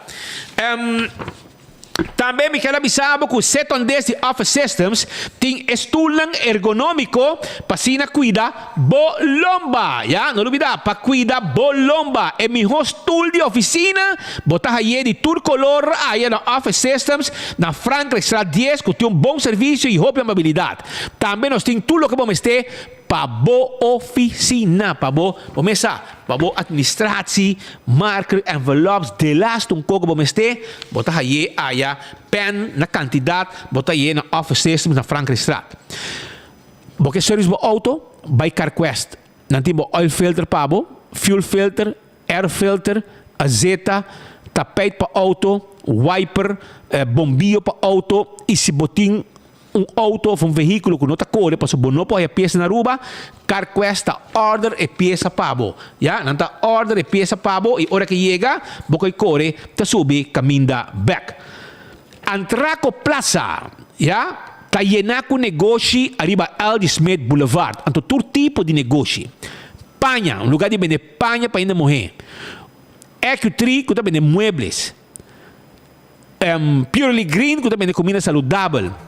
Tambe mi ker a bisa bo ku Setondes di Office Systems tin e stulnan ergonómiko pa asina kuida bo lomba. Ya, no lubidá, pa kuida bo lomba. E mihó stul di ofisina bo ta haye di tur kolor aya na Office Systems na Frankrijkstraat dies ku tin un bon servisio i hopi amabilidat. Tambe nos tin tur loke bo mester Pa bo oficina, pa bo, bo mesa, pa bo administratie, marker, envelops, delaste un koko bo mester, bo ta haye aya pen na cantidad, bo ta haye na Office Systems na Frankrijkstraat. Bo ke service bo auto, bay Carquest. Nan tin bo oil filter pa bo, fuel filter, air filter, azeta, tapijt pa auto, wiper, bombillo pa auto y si bo tin Un auto of un vehiculo cu no ta core pasobra bo no por haya pieza na Aruba, Carquest ta order e pieza pa bo. Ya, nan ta order e pieza pa bo y ora ke yega, bo coy core ta subi caminda bek. Antraco Plaza, ya, ta yena cu negoshi ariba LG Smith Boulevard. Anto tur tipo di negoshi. Paña, un lugar di bende paña pa hende muhe. EQ3 cu ta bende muebles. Purely Green ku ta bende kuminda saludabel.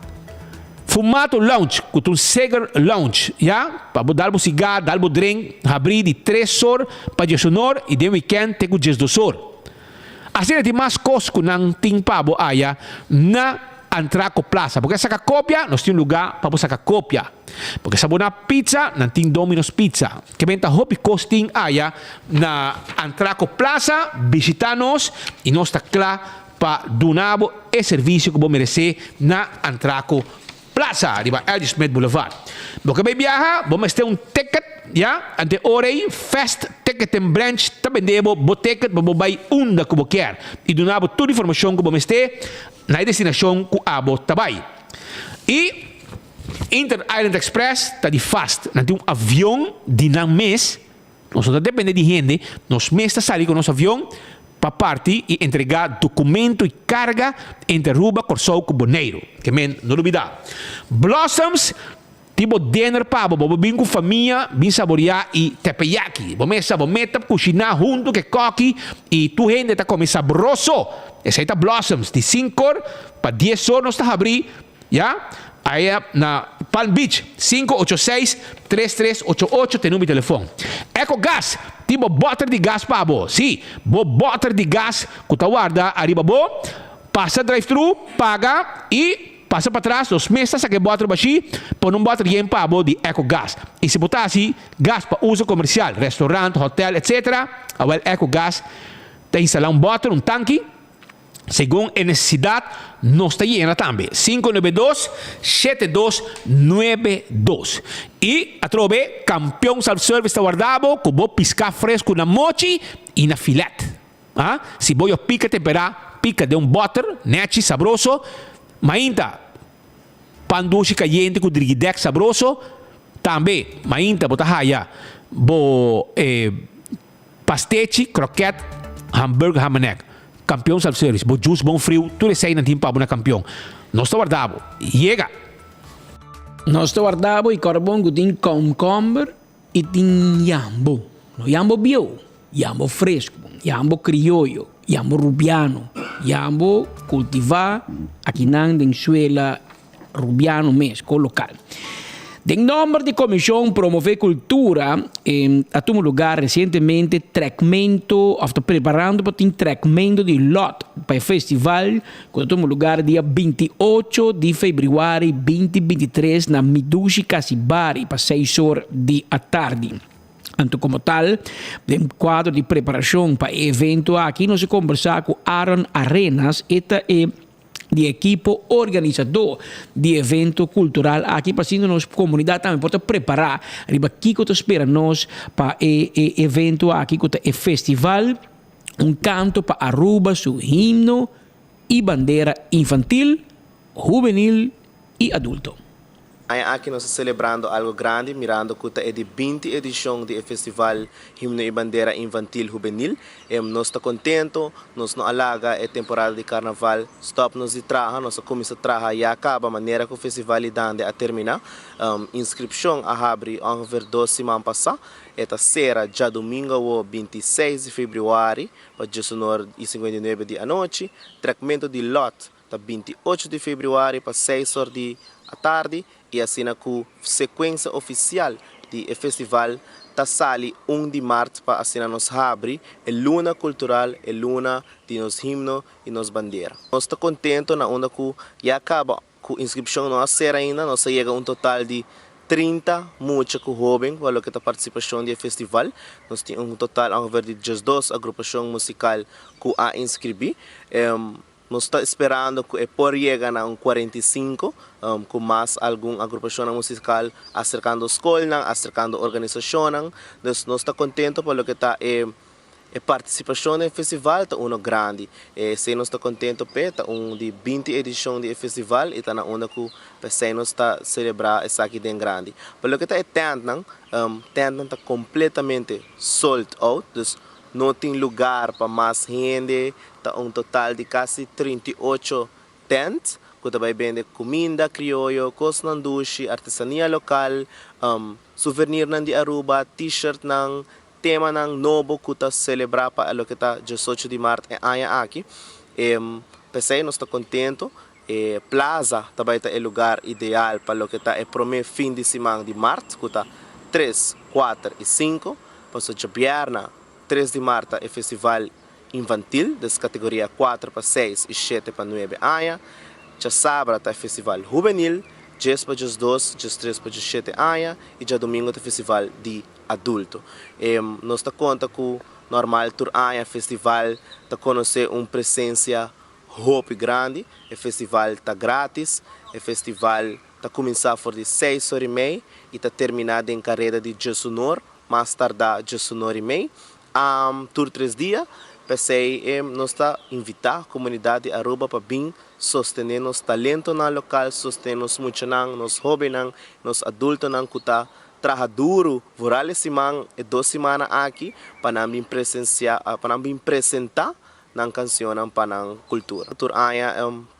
Fumato Lounge ku ta un cigar lounge, ya, pa bo dal bo sigar, dal bo drink, habrí di tres or pa diesunor i den wikènt te ku diesdos or. Asina tin mas kos ku nan tin pa bo aya na Antraco Plaza. Bo ke saka kopia? Nos tin un lugá pa bo saka kopia. Bo ke saboná pizza? Nan tin Domino's Pizza. Ke benta hopi kos tin aya na Antraco Plaza. Bishita nos y nos ta kla pa duna bo e servicio ku bo merece na Antraco Plaza riba L. G. Smith Boulevard. Bo ke bay biaha, bo mester un ticket, ya, ante ora ey Fast Ticketing Branch ta bende bo bo ticket pa bo bay unda ku bo kier y duna bo tur informacion ku bo mester na e destinacion ku abo ta bay. Y. Inter Island Express ta di fast. Nan tin un avion di nan mes. Nos no ta depende di hende. Nos mes ta sali ku nos avion pa parti i entregá dokumento i karga entre Aruba, Kòrsou ku Boneiru. Ke men no lubidá. Blossoms tin bo dinner pa bo. Bo por bin ku famia bin saboriá i teppeyaki. Bo mes sa bo meta kushiná huntu ku e kòki i tur hende ta kome sabroso. Esei ta Blossoms. Di sinkor pa dies or nos ta habrí. Ya, aya na Palm Beach, 586 3388 ta e number di telefon. Eco Gas tin bo boter di gas pa bo. Sí, bo boter di gas cu ta warda ariba bo. Pasa drive-thru, paga y pasa patras nos mes ta saca e boter bashi, pone un boter yen pa bo di Eco Gas. Y si bo ta haci gas pa uso comercial, restaurant, hotel, etc. Awel Eco Gas ta instala un boter, un tanki. Segun e nesesidat nos ta yena tambe. 592 7292. I atrobe Kampion Self Service ta warda bo ku bo piská fresku na mochi i na filet. Ah, siboyo pica tempera, pica den un boter, nechi, sabroso. Mainta, pan dushi cayente cu drigidek sabroso. Tambe, mainta bo ta haya bo eh, pastechi, kroket, hamburger, hamenek. Campeon Self Service, bo juice bon friu, tur eseinan tin pa bo na Campeon. Nos ta warda bo. Yega! Nos ta warda bo y corda bon cu tin komkomber y tin yambo. No yambo bieu, yambo fresco, yambo crioyo, yambo rubiano, yambo cultiva akinan den suela Rubiano mes, ko lokal. Den nomber di Komishon Promove Kultura a tuma lugar resientemente trekmento òf ta preparando pa tin trekmento di lòt pa e festival ku ta tuma lugar dia 28 di febrüari 2023 na Midushi Kasibari pa seis or di atardi. Anto komo tal, den kuadro di preparashon pa e evento aki nos a kombersá ku Aaron Arenas, e ta e di ekipo organisadó di evento kultural aki pa asina nos komunidat tambe por ta prepará riba kiko ta spera nos pa e e evento aki ku ta e festival Un Kanto pa Aruba su himno i bandera infantil, hubenil i adulto. Aña aki nos ta celebrando algo grandi mirando cu ta e di 20 edicion di e festival Himno y Bandera Infantil Hubenil. Nos ta contento, nos no a laga e temporada di carnaval stop nos di traha, nos a cuminsa traha ya caba manera cu festival y Dande a termina. Inscripcion a habri ongeveer dos siman pasa, e ta cera djadomingo awo 26 di februari pa diesunor y 59 di anochi. Trekmento di lot Ta 28 di februari pa seis or di atardi y asina cu secuencia oficial di e festival ta sali un di maart pa asina nos habri e luna cultural, e luna di nos himno y nos bandera. Nos ta contento na unda cu ya caba cu inscripcion no a cera ainda, nos a yega un total di 30 mucha cu hoben pa loke ta participacion di e festival. Nos tin un total ongeveer di 12 agrupacion musical cu a inscribi. Nos ta sperando cu e por yega na un 45, cu mas algun agrupacionnan musical acercando scolnan, acercando organisacionnan. Dus nos ta contento pa loke ta e e participacion den e festival ta uno grandi. Esey nos ta contento p'e, ta un di 20 edicion di e festival y ta na unda cu p'esey nos ta celebra esaki den grandi. Pa loke ta e tentnan, tentnan ta completamente sold out, dus No tin lugar pa mas hende, ta un total di kasi 38 tent ku ta bai bende kuminda krioyo, kosnan dushi, artesania lokal, suvernirnan di Aruba, t-shirtnan, temanan nobo ku ta selebrá pa loke ta 18 di mart e aña aki. P'esei nos ta kontento, e plaza ta bai ta e lugar ideal pa loke ta e promé fin di siman di mart ku ta tres, kuater i sinku. Pasobra djabièrna 3 di mart ta e festival infantil, des kategoria 4 pa 6 i 7 pa 9 aña. Djasabra ta e festival hubenil, 10 pa 12, 13 pa 17 aña i djadumingu ta e festival di adulto. Nos ta konta ku normal tur aña festival ta konosé un presensia hopi grandi. E festival ta gratis. E festival ta kuminsá for di seis or i mei i ta terminá den kareda di djesunor, mas tardá djesunor i mei, tur tres dia. P'esei nos ta invitá komunidat di Aruba pa bin sostené nos talentonan lokal, sostené nos muchanan, nos hóbennan, nos adultonan ku ta traha duru vooral e siman, e dos simannan aki pa nan bin presensiá, pa nan bin presentá nan kansionnan pa nan kultura. Tur aña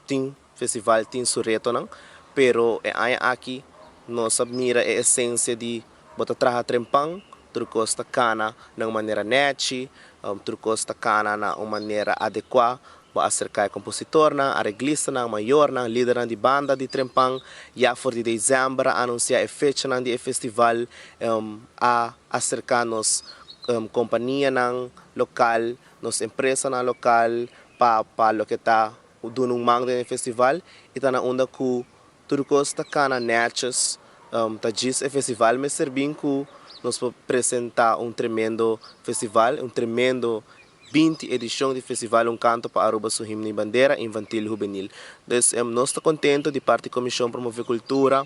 tin festival tin su retonan, pero e aña aki nos a mira e esensia di bo ta traha trempan, tur kos ta kana na un manera nèchi, tur kos ta kana na un manera adekuá, bo a aserká e kompositornan, areglistanan, mayornan, lidernan di banda di trempan, ya for di desèmber a anunsiá e fechanan di e festival, a aserká nos kompanianan lokal nos empresanan lokal pa pa loke ta duna un man den e festival y ta na unda cu tur cos ta cana netjes, ta djis e festival mester bin cu nos por presenta un tremendo festival, un tremendo 20 edicion di festival Un Canto pa Aruba su Himno y Bandera Infantil Hubenil. Dus nos ta contento di parti Comision Promove Cultura,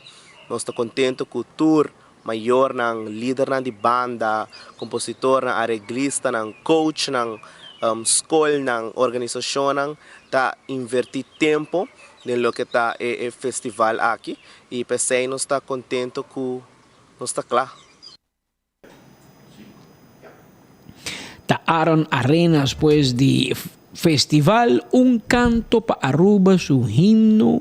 nos ta contento cu tur Mayornan, lidernan di banda, kompositornan, areglistanan, coachnan, Skolnan, organisashonnan ta invertí tempu den loke ta e festival aki i p'esei nos ta kontentu ku nos ta kla. Ta Aaron Arenas pues di Festival Un Canto pa Aruba su himno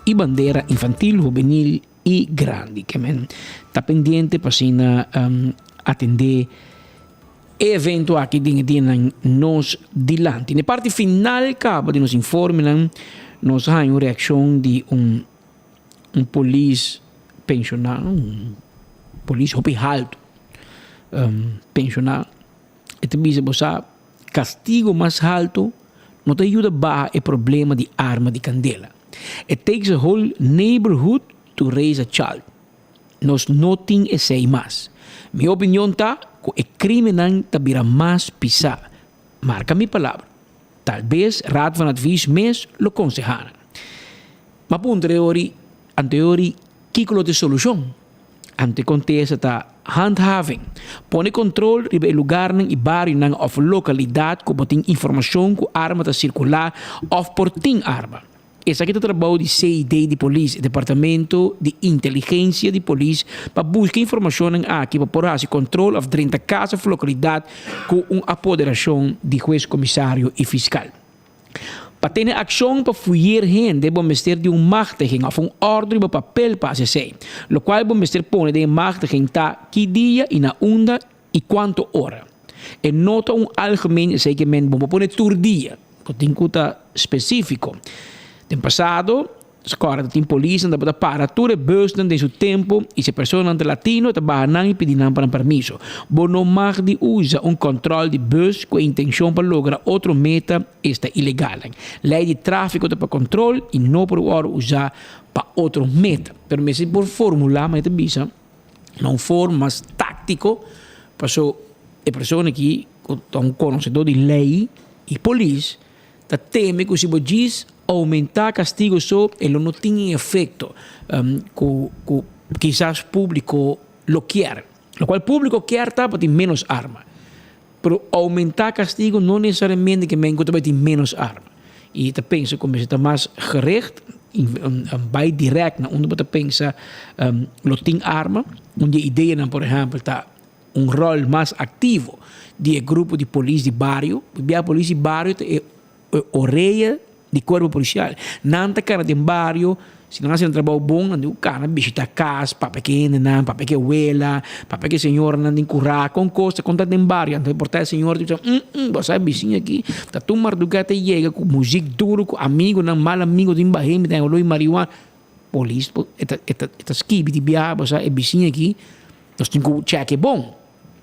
y bandera infantil, hubenil y grandi. Ke men ta pendiente pa asina atende e evento aki den e dianan nos dilanti. Na e parti final caba di nos informenan nos a haña un reaccion di un un polis pensiona, un polis hopi halto pensiona. E ta bisa bo sa castigo mas halto no ta yuda baha e problema di arma di candela. It takes a whole neighborhood to raise a child. Nos no tin esey mas. Mi opinion ta cu e crimennan ta bira mas pisa. Marca mi palabra. Tal bes Raad van Advies mes lo conseha nan. M'a puntra e ori, anto e ori kico lo ta e solucion? Anto e contesta ta handhaving. Pone control riba e lugarnan y barionan of localidad cu bo tin informacion cu arma ta circula of por tin arma. Esaki ta trabou di CID di polis, e departamento di inteligencia di polis, pa busca informacionnan aki pa por haci control of drenta cas of localidad cu un apoderacion di hues, comisario y fiscal. Pa tene accion pa fuyer hende bo mester di un machtiging of un ordo riba papel pa haci esey. Locual bo mester pone den e machtiging ta ki dia y na unda y cuanto ora. E no ta un algemeen esey ke men bo por pone tur dia. Bo tin cu ta specifico. Den pasado, Scorra ta tin polisnan tabata para tur e busnan den su tempo y si e personanan ta latino ta baha nan y pidi nan pa nan permiso. Bo no mag di usa un control di bus cu e intencion pa logra otro meta, esta ilegal. Ley di trafico ta pa control y no por wordo usa pa otro meta. Pero mester por formula, manera ta bisa, na un forma mas táctico, paso e persona aki cu ta un conocedor di ley y polis ta teme cu si bo djis aumenta castigo so e lo no tin e efecto cu cu kisas publico lo kier. Locual publico kier ta pa tin menos arma. Pero aumenta castigo no necesariamente ke men cu ta bay tin menos arma. Y ta pensa cu mester ta mas gericht, bay direct na unda bo ta pensa lo tin arma. Un di e ideanan por ehempel ta un rol mas activo di e grupo di polis di bario. Bia polis di bario ta e orea di cuerpo policial. Nan ta cana den bario, si nan haci nan trabao bon, nan tin cu cana bishita cas, papia cu e hendenan, papia cu e wela, papia cu e señoranan den cura, con cos ta conta den bario. Anto por ta e señora ta bisa, mm mm, bo sa e bisiña aki ta tur marduga ta yega cu muziek duro, cu amigonan, mal amigo tin bah'e, mi ta olor di marihuana. Polis e ta e ta e ta skibi di biaha, bo sa e bisiña aki nos tin cu check e bon.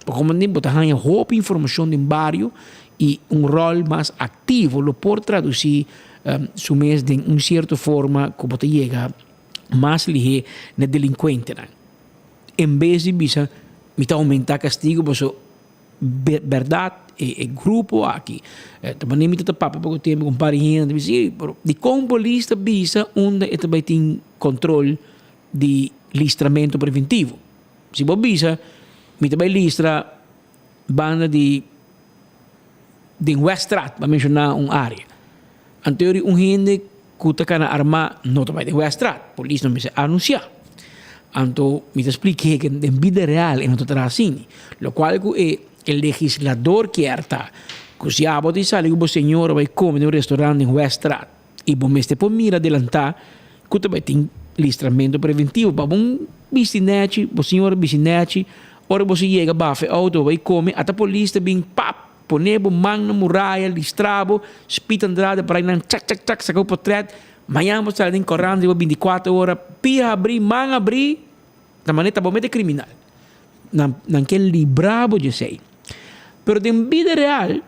Pasobra bo ta haña hopi informacion den bario y un rol mas activo lo por traduci su mes den un cierto forma cu bo ta yega mas lihe na delincuentenan. En bes di bisa mi ta aumenta castigo pasobra berdad e grupo aki ta manera mi ta papia poco tempo cu un par di hende ta bisa si pero dicon polis ta bisa unda e ta bay tin control di listramento preventivo. Si bo bisa mi ta bai listra banda di den Weststraat, bo a menshoná un área. Anto yori un hende ku ta kana armá no ta bai den Weststraat, polis no mester anunsiá. Anto mi ta splik'é ke den bida real e no ta traha asina. Lokual ku e legislador kier ta ku si abo ta sali ku bo señora bai kome den un restaurant den Weststraat I bo mester por mira delantá ku ta bai tin listramentu preventivo pa bo bisti nèchi, bo señora bisti nèchi, ora boso yega bafa e outo bo bai kome, ata polis ta bin pap pone bo man na muraya listra bo, Speed Andrade por ainan chak chak chak saka bo potrèt, mañan bo sali den korant riba bintikuater ora, pia habrí, man habrí, ta manera ta bo mete kriminal. Nan nan ke libra bo di esei. Pero den bida real,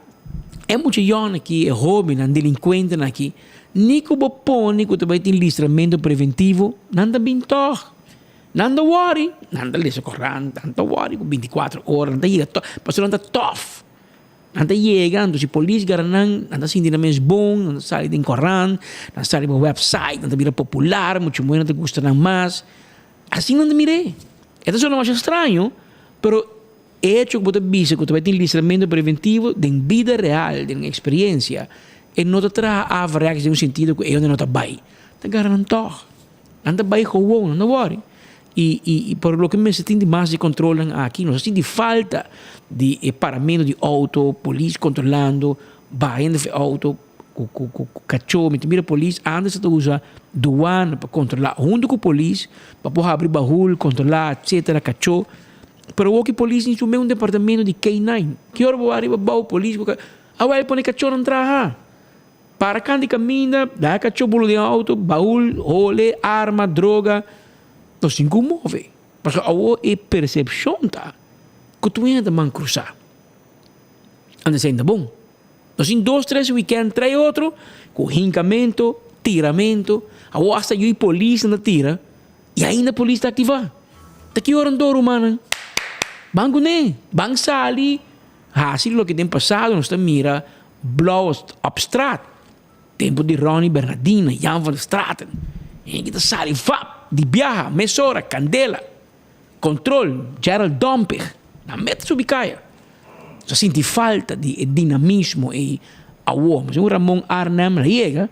e mucha yòn aki, e hóbennan, delinkuentenan aki, ni ku bo pone ku ta bai tin listramentu preventivo, nan ta bin tòg. Nan ta wòri, nan ta lesa korant, nan ta wòri ku bintikuater ora, nan ta yega tòg, pasobra nan ta tòf. Nan ta yega, anto si polis gara nan, nan ta sinti nan mes bon, nan ta sali den korant, nan ta sali riba wèpsait, nan ta bira popular, mucha muhé nan ta gusta nan mas. Asina nan ta mir'é. E ta sona masha straño, pero. Echo ku bo ta bisa ku ta bai tin listramentu preventivo, den bida real, den eksperiencia, e no ta traha averechts den un sentido ku e hende no ta bai. Ta gara nan tòg. Nan ta bai gewoon, nan no wòri. I, i, i por loke mester tin di mas di kontrolnan aki, nos a sinti falta di e paramentu di outo, polis kontrolando, baha hende for e outo ku, ku, ku, ku kachó. Mi ta mira polis antes ta usa duana pa kontrolá huntu ku polis pa por habri bahul, kontrolá, etcetera, kachó. Pero awor ki polis tin su mes un departamento di K-nine. Ki ora bo ariba bou polis ku awel pone kachónan traha. Para kant di kaminda, laga kachó bolo den outo, baul, hole, arma, droga. Nos tin ku move. Pasobra awor e persepshon ta ku tur hende ta man krusá. Anto esei no ta bon. Nos tin dos tres wikènt trai otro ku hinkamentu, tiramentu. Awor asta yu i polisnan ta tira i ainda polis ta aktivá. Ta ki ora anto rumannan? Ban kuné, ban sali hasi loke den pasado nos ta mira blou op straat. Tempu di Ronnie Bernardina, Jan van der Straten. Hende ta sali fap di biaha mesora, kandela. Control, Gerald Dompig, nan met subi kaya. Nos a sinti falta di e dinamismo ei awor. Segun Ramon Arnhem la yega,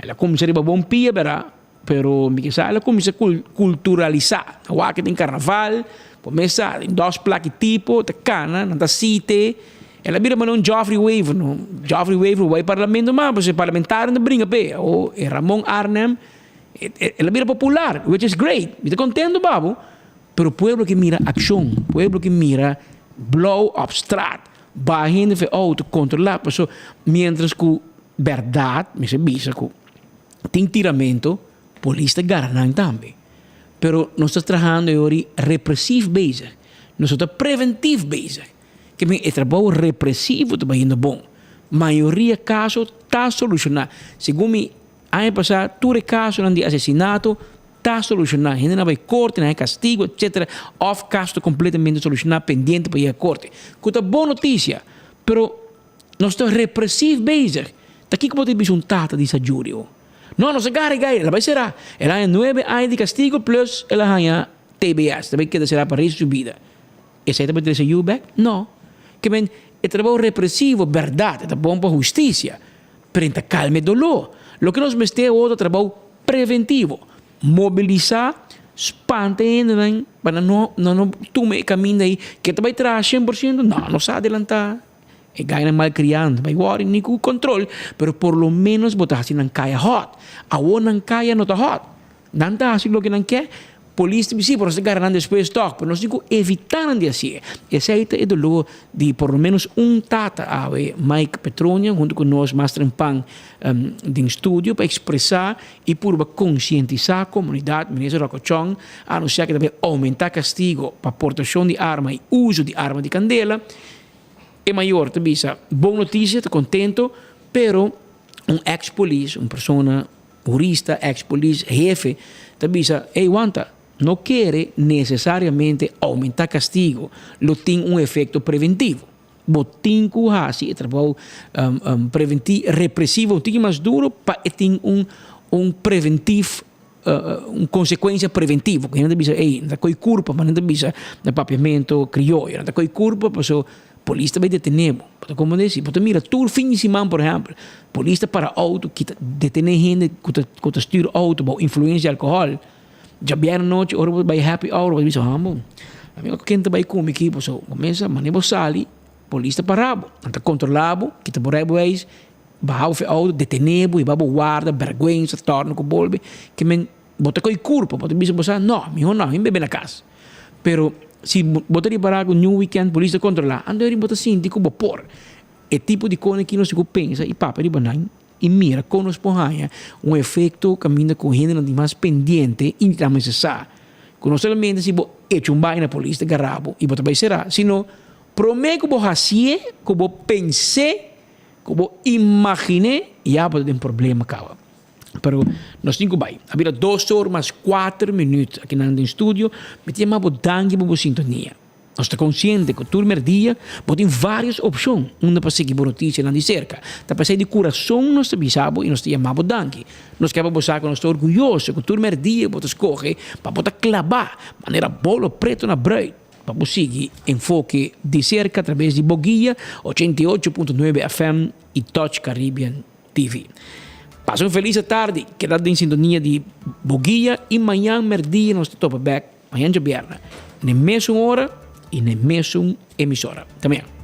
el a kuminsá riba bon pia bera, pero mi ke sa el a kuminsá kulturalisá. Nan wak den karnaval, por mesa den dos plak i tipo ta kana, nan ta site. El a bira manera un Geoffrey Wever, no? Geoffrey Wever bai parlamento mas, pasobra e parlamentarionan ta bringa p'e. Awor e Ramon Arnhem. El a bira popular, which is great, mi ta contento pa bo, pero pueblo ke mira accion, pueblo ke mira blauw op straat, baha hende for e auto, controla, paso mientras cu berdad mester bisa cu tin tiramento, polis ta gara nan tambe, pero nos ta trahando e ora represief bezig, nos no ta preventief bezig, ke men e trabou represivo ta bayendo bon, mayoria caso ta soluciona, segun mi. Aña pasá tur e kasonan di asesinato ta solushoná. Hendenan bai korte, nan haña kastigu, etcetera, òf kaso ta kompletamente solushoná pendiente pa yega korte. Ku ta bon notisia, pero nos ta represief bezig. Ta kiko bo ta bisa un tata di sa Julio? No, nos a gara e gai, el a bai será. El a haña nuebe aña di kastigu plus el a haña tbs, ta bai keda será pa resto di su bida. Esei ta bai trese yu bèk? No. Ke men, e trabou represivo, bèrdat, e ta bon pa hustisia. Pero e ta kalma e doló. Loke nos mester awor ta trabou preventivo. Mobilisá, spanta e hendenan pa nan no nan no tuma e kaminda ei ke ta bai traha 100%. No, no sa adelantá. E gainan malkriá no ta bai wòri ni ku kontrol, pero por lo ménos bo ta hasi nan kaya hòt. Awor nan kaya no ta hòt. Nan ta hasi loke nan ke, polis ta bisa, pero nos ta gara nan despues tòg, pero nos tin ku evitá nan di hasié. Esei ta e doló di por lo ménos un tata awe, Mike Petronia, huntu ku nos mas trempan den studio pa ekspresá i purba konsientisá komunidat. Minister Rocco Chong a anunsiá ku ta bai oumentá kastigo pa portashon di arma i uso di arma di kandela. E mayor ta bisa, Bon notisia, ta kontento, pero un eks polis, un persona Hurista, ex polis, hefe ta bisa, ey wanta, no kere necesariamente aumenta castigo lo tin un efecto preventivo. Bo tin cu haci e trabou preventi represivo un tiki mas duro pa e tin un un preventif un consecuencia preventivo. Cu hende ta bisa, ey, nan ta coy curpa, ma nan ta bisa na papiamento crioyo, nan ta coy curpa paso Polis ta bai detené bo. Bo ta komprendé? Si bo ta mira tur fin di siman, por ehèmpel, polis ta para outo, kita detené hende ku ta ku ta stür outo bou influensia di alkohòl. Djabièrnè anochi ora bo bai happy hour bo ta bisa, Hòmber, ami no ken ta bai ku mi aki pasobra bo mesa manera bo sali, polis ta para bo. Nan ta kontrolá bo, kita bo rijbewijs, baha bo for e outo, detené bo, hiba bo warda, bèrgwensa, tòrna ku bolbe. Ke men Bo ta koe kurpa, bo ta bisa bo sa, no, miho no, mi bebe na kas. Pero si bo ta ripará ku niun wikènt polis ta kontrolá, anto eri bo ta sinti ku bo por. E tipo di kos aki nos tin ku pensa i papia riba nan i mira kon nos por haña un efekto kaminda ku hendenan tin mas pendiente i ta mester sa ku no solamente si bo echa un bai na polis ta gara bo i bo ta bai será, sino promé ku bo hasié, ku bo pens'é, ku bo imagin'é ya bo ta den problema kaba. Pero nos tin ku bai. A bira dos or mas kuater minüt aki nan den studio. Mi ta yama bo danki pa bo sintonia. Nos ta konsiente ku tur merdia bo tin vários opshon unda pa sigui bo notisianan di serka. Ta p'esei di kurason nos ta bisa bo i nos ta yama bo danki. Nos ke pa bo sa ku nos ta orguyoso ku tur merdia bo ta skohe pa bo ta klabá manera bolo pretu na brùit. pa bo sigui Enfoke di serka atraves di bo guia 88.9 FM i Touch Caribbean TV. Pasa un felis atardi, keda den sintonia di bo guia i mañan merdia nos ta topa bek, mañan djabièrnè, na e mesun ora i na e mesun emisora. Ta mañan.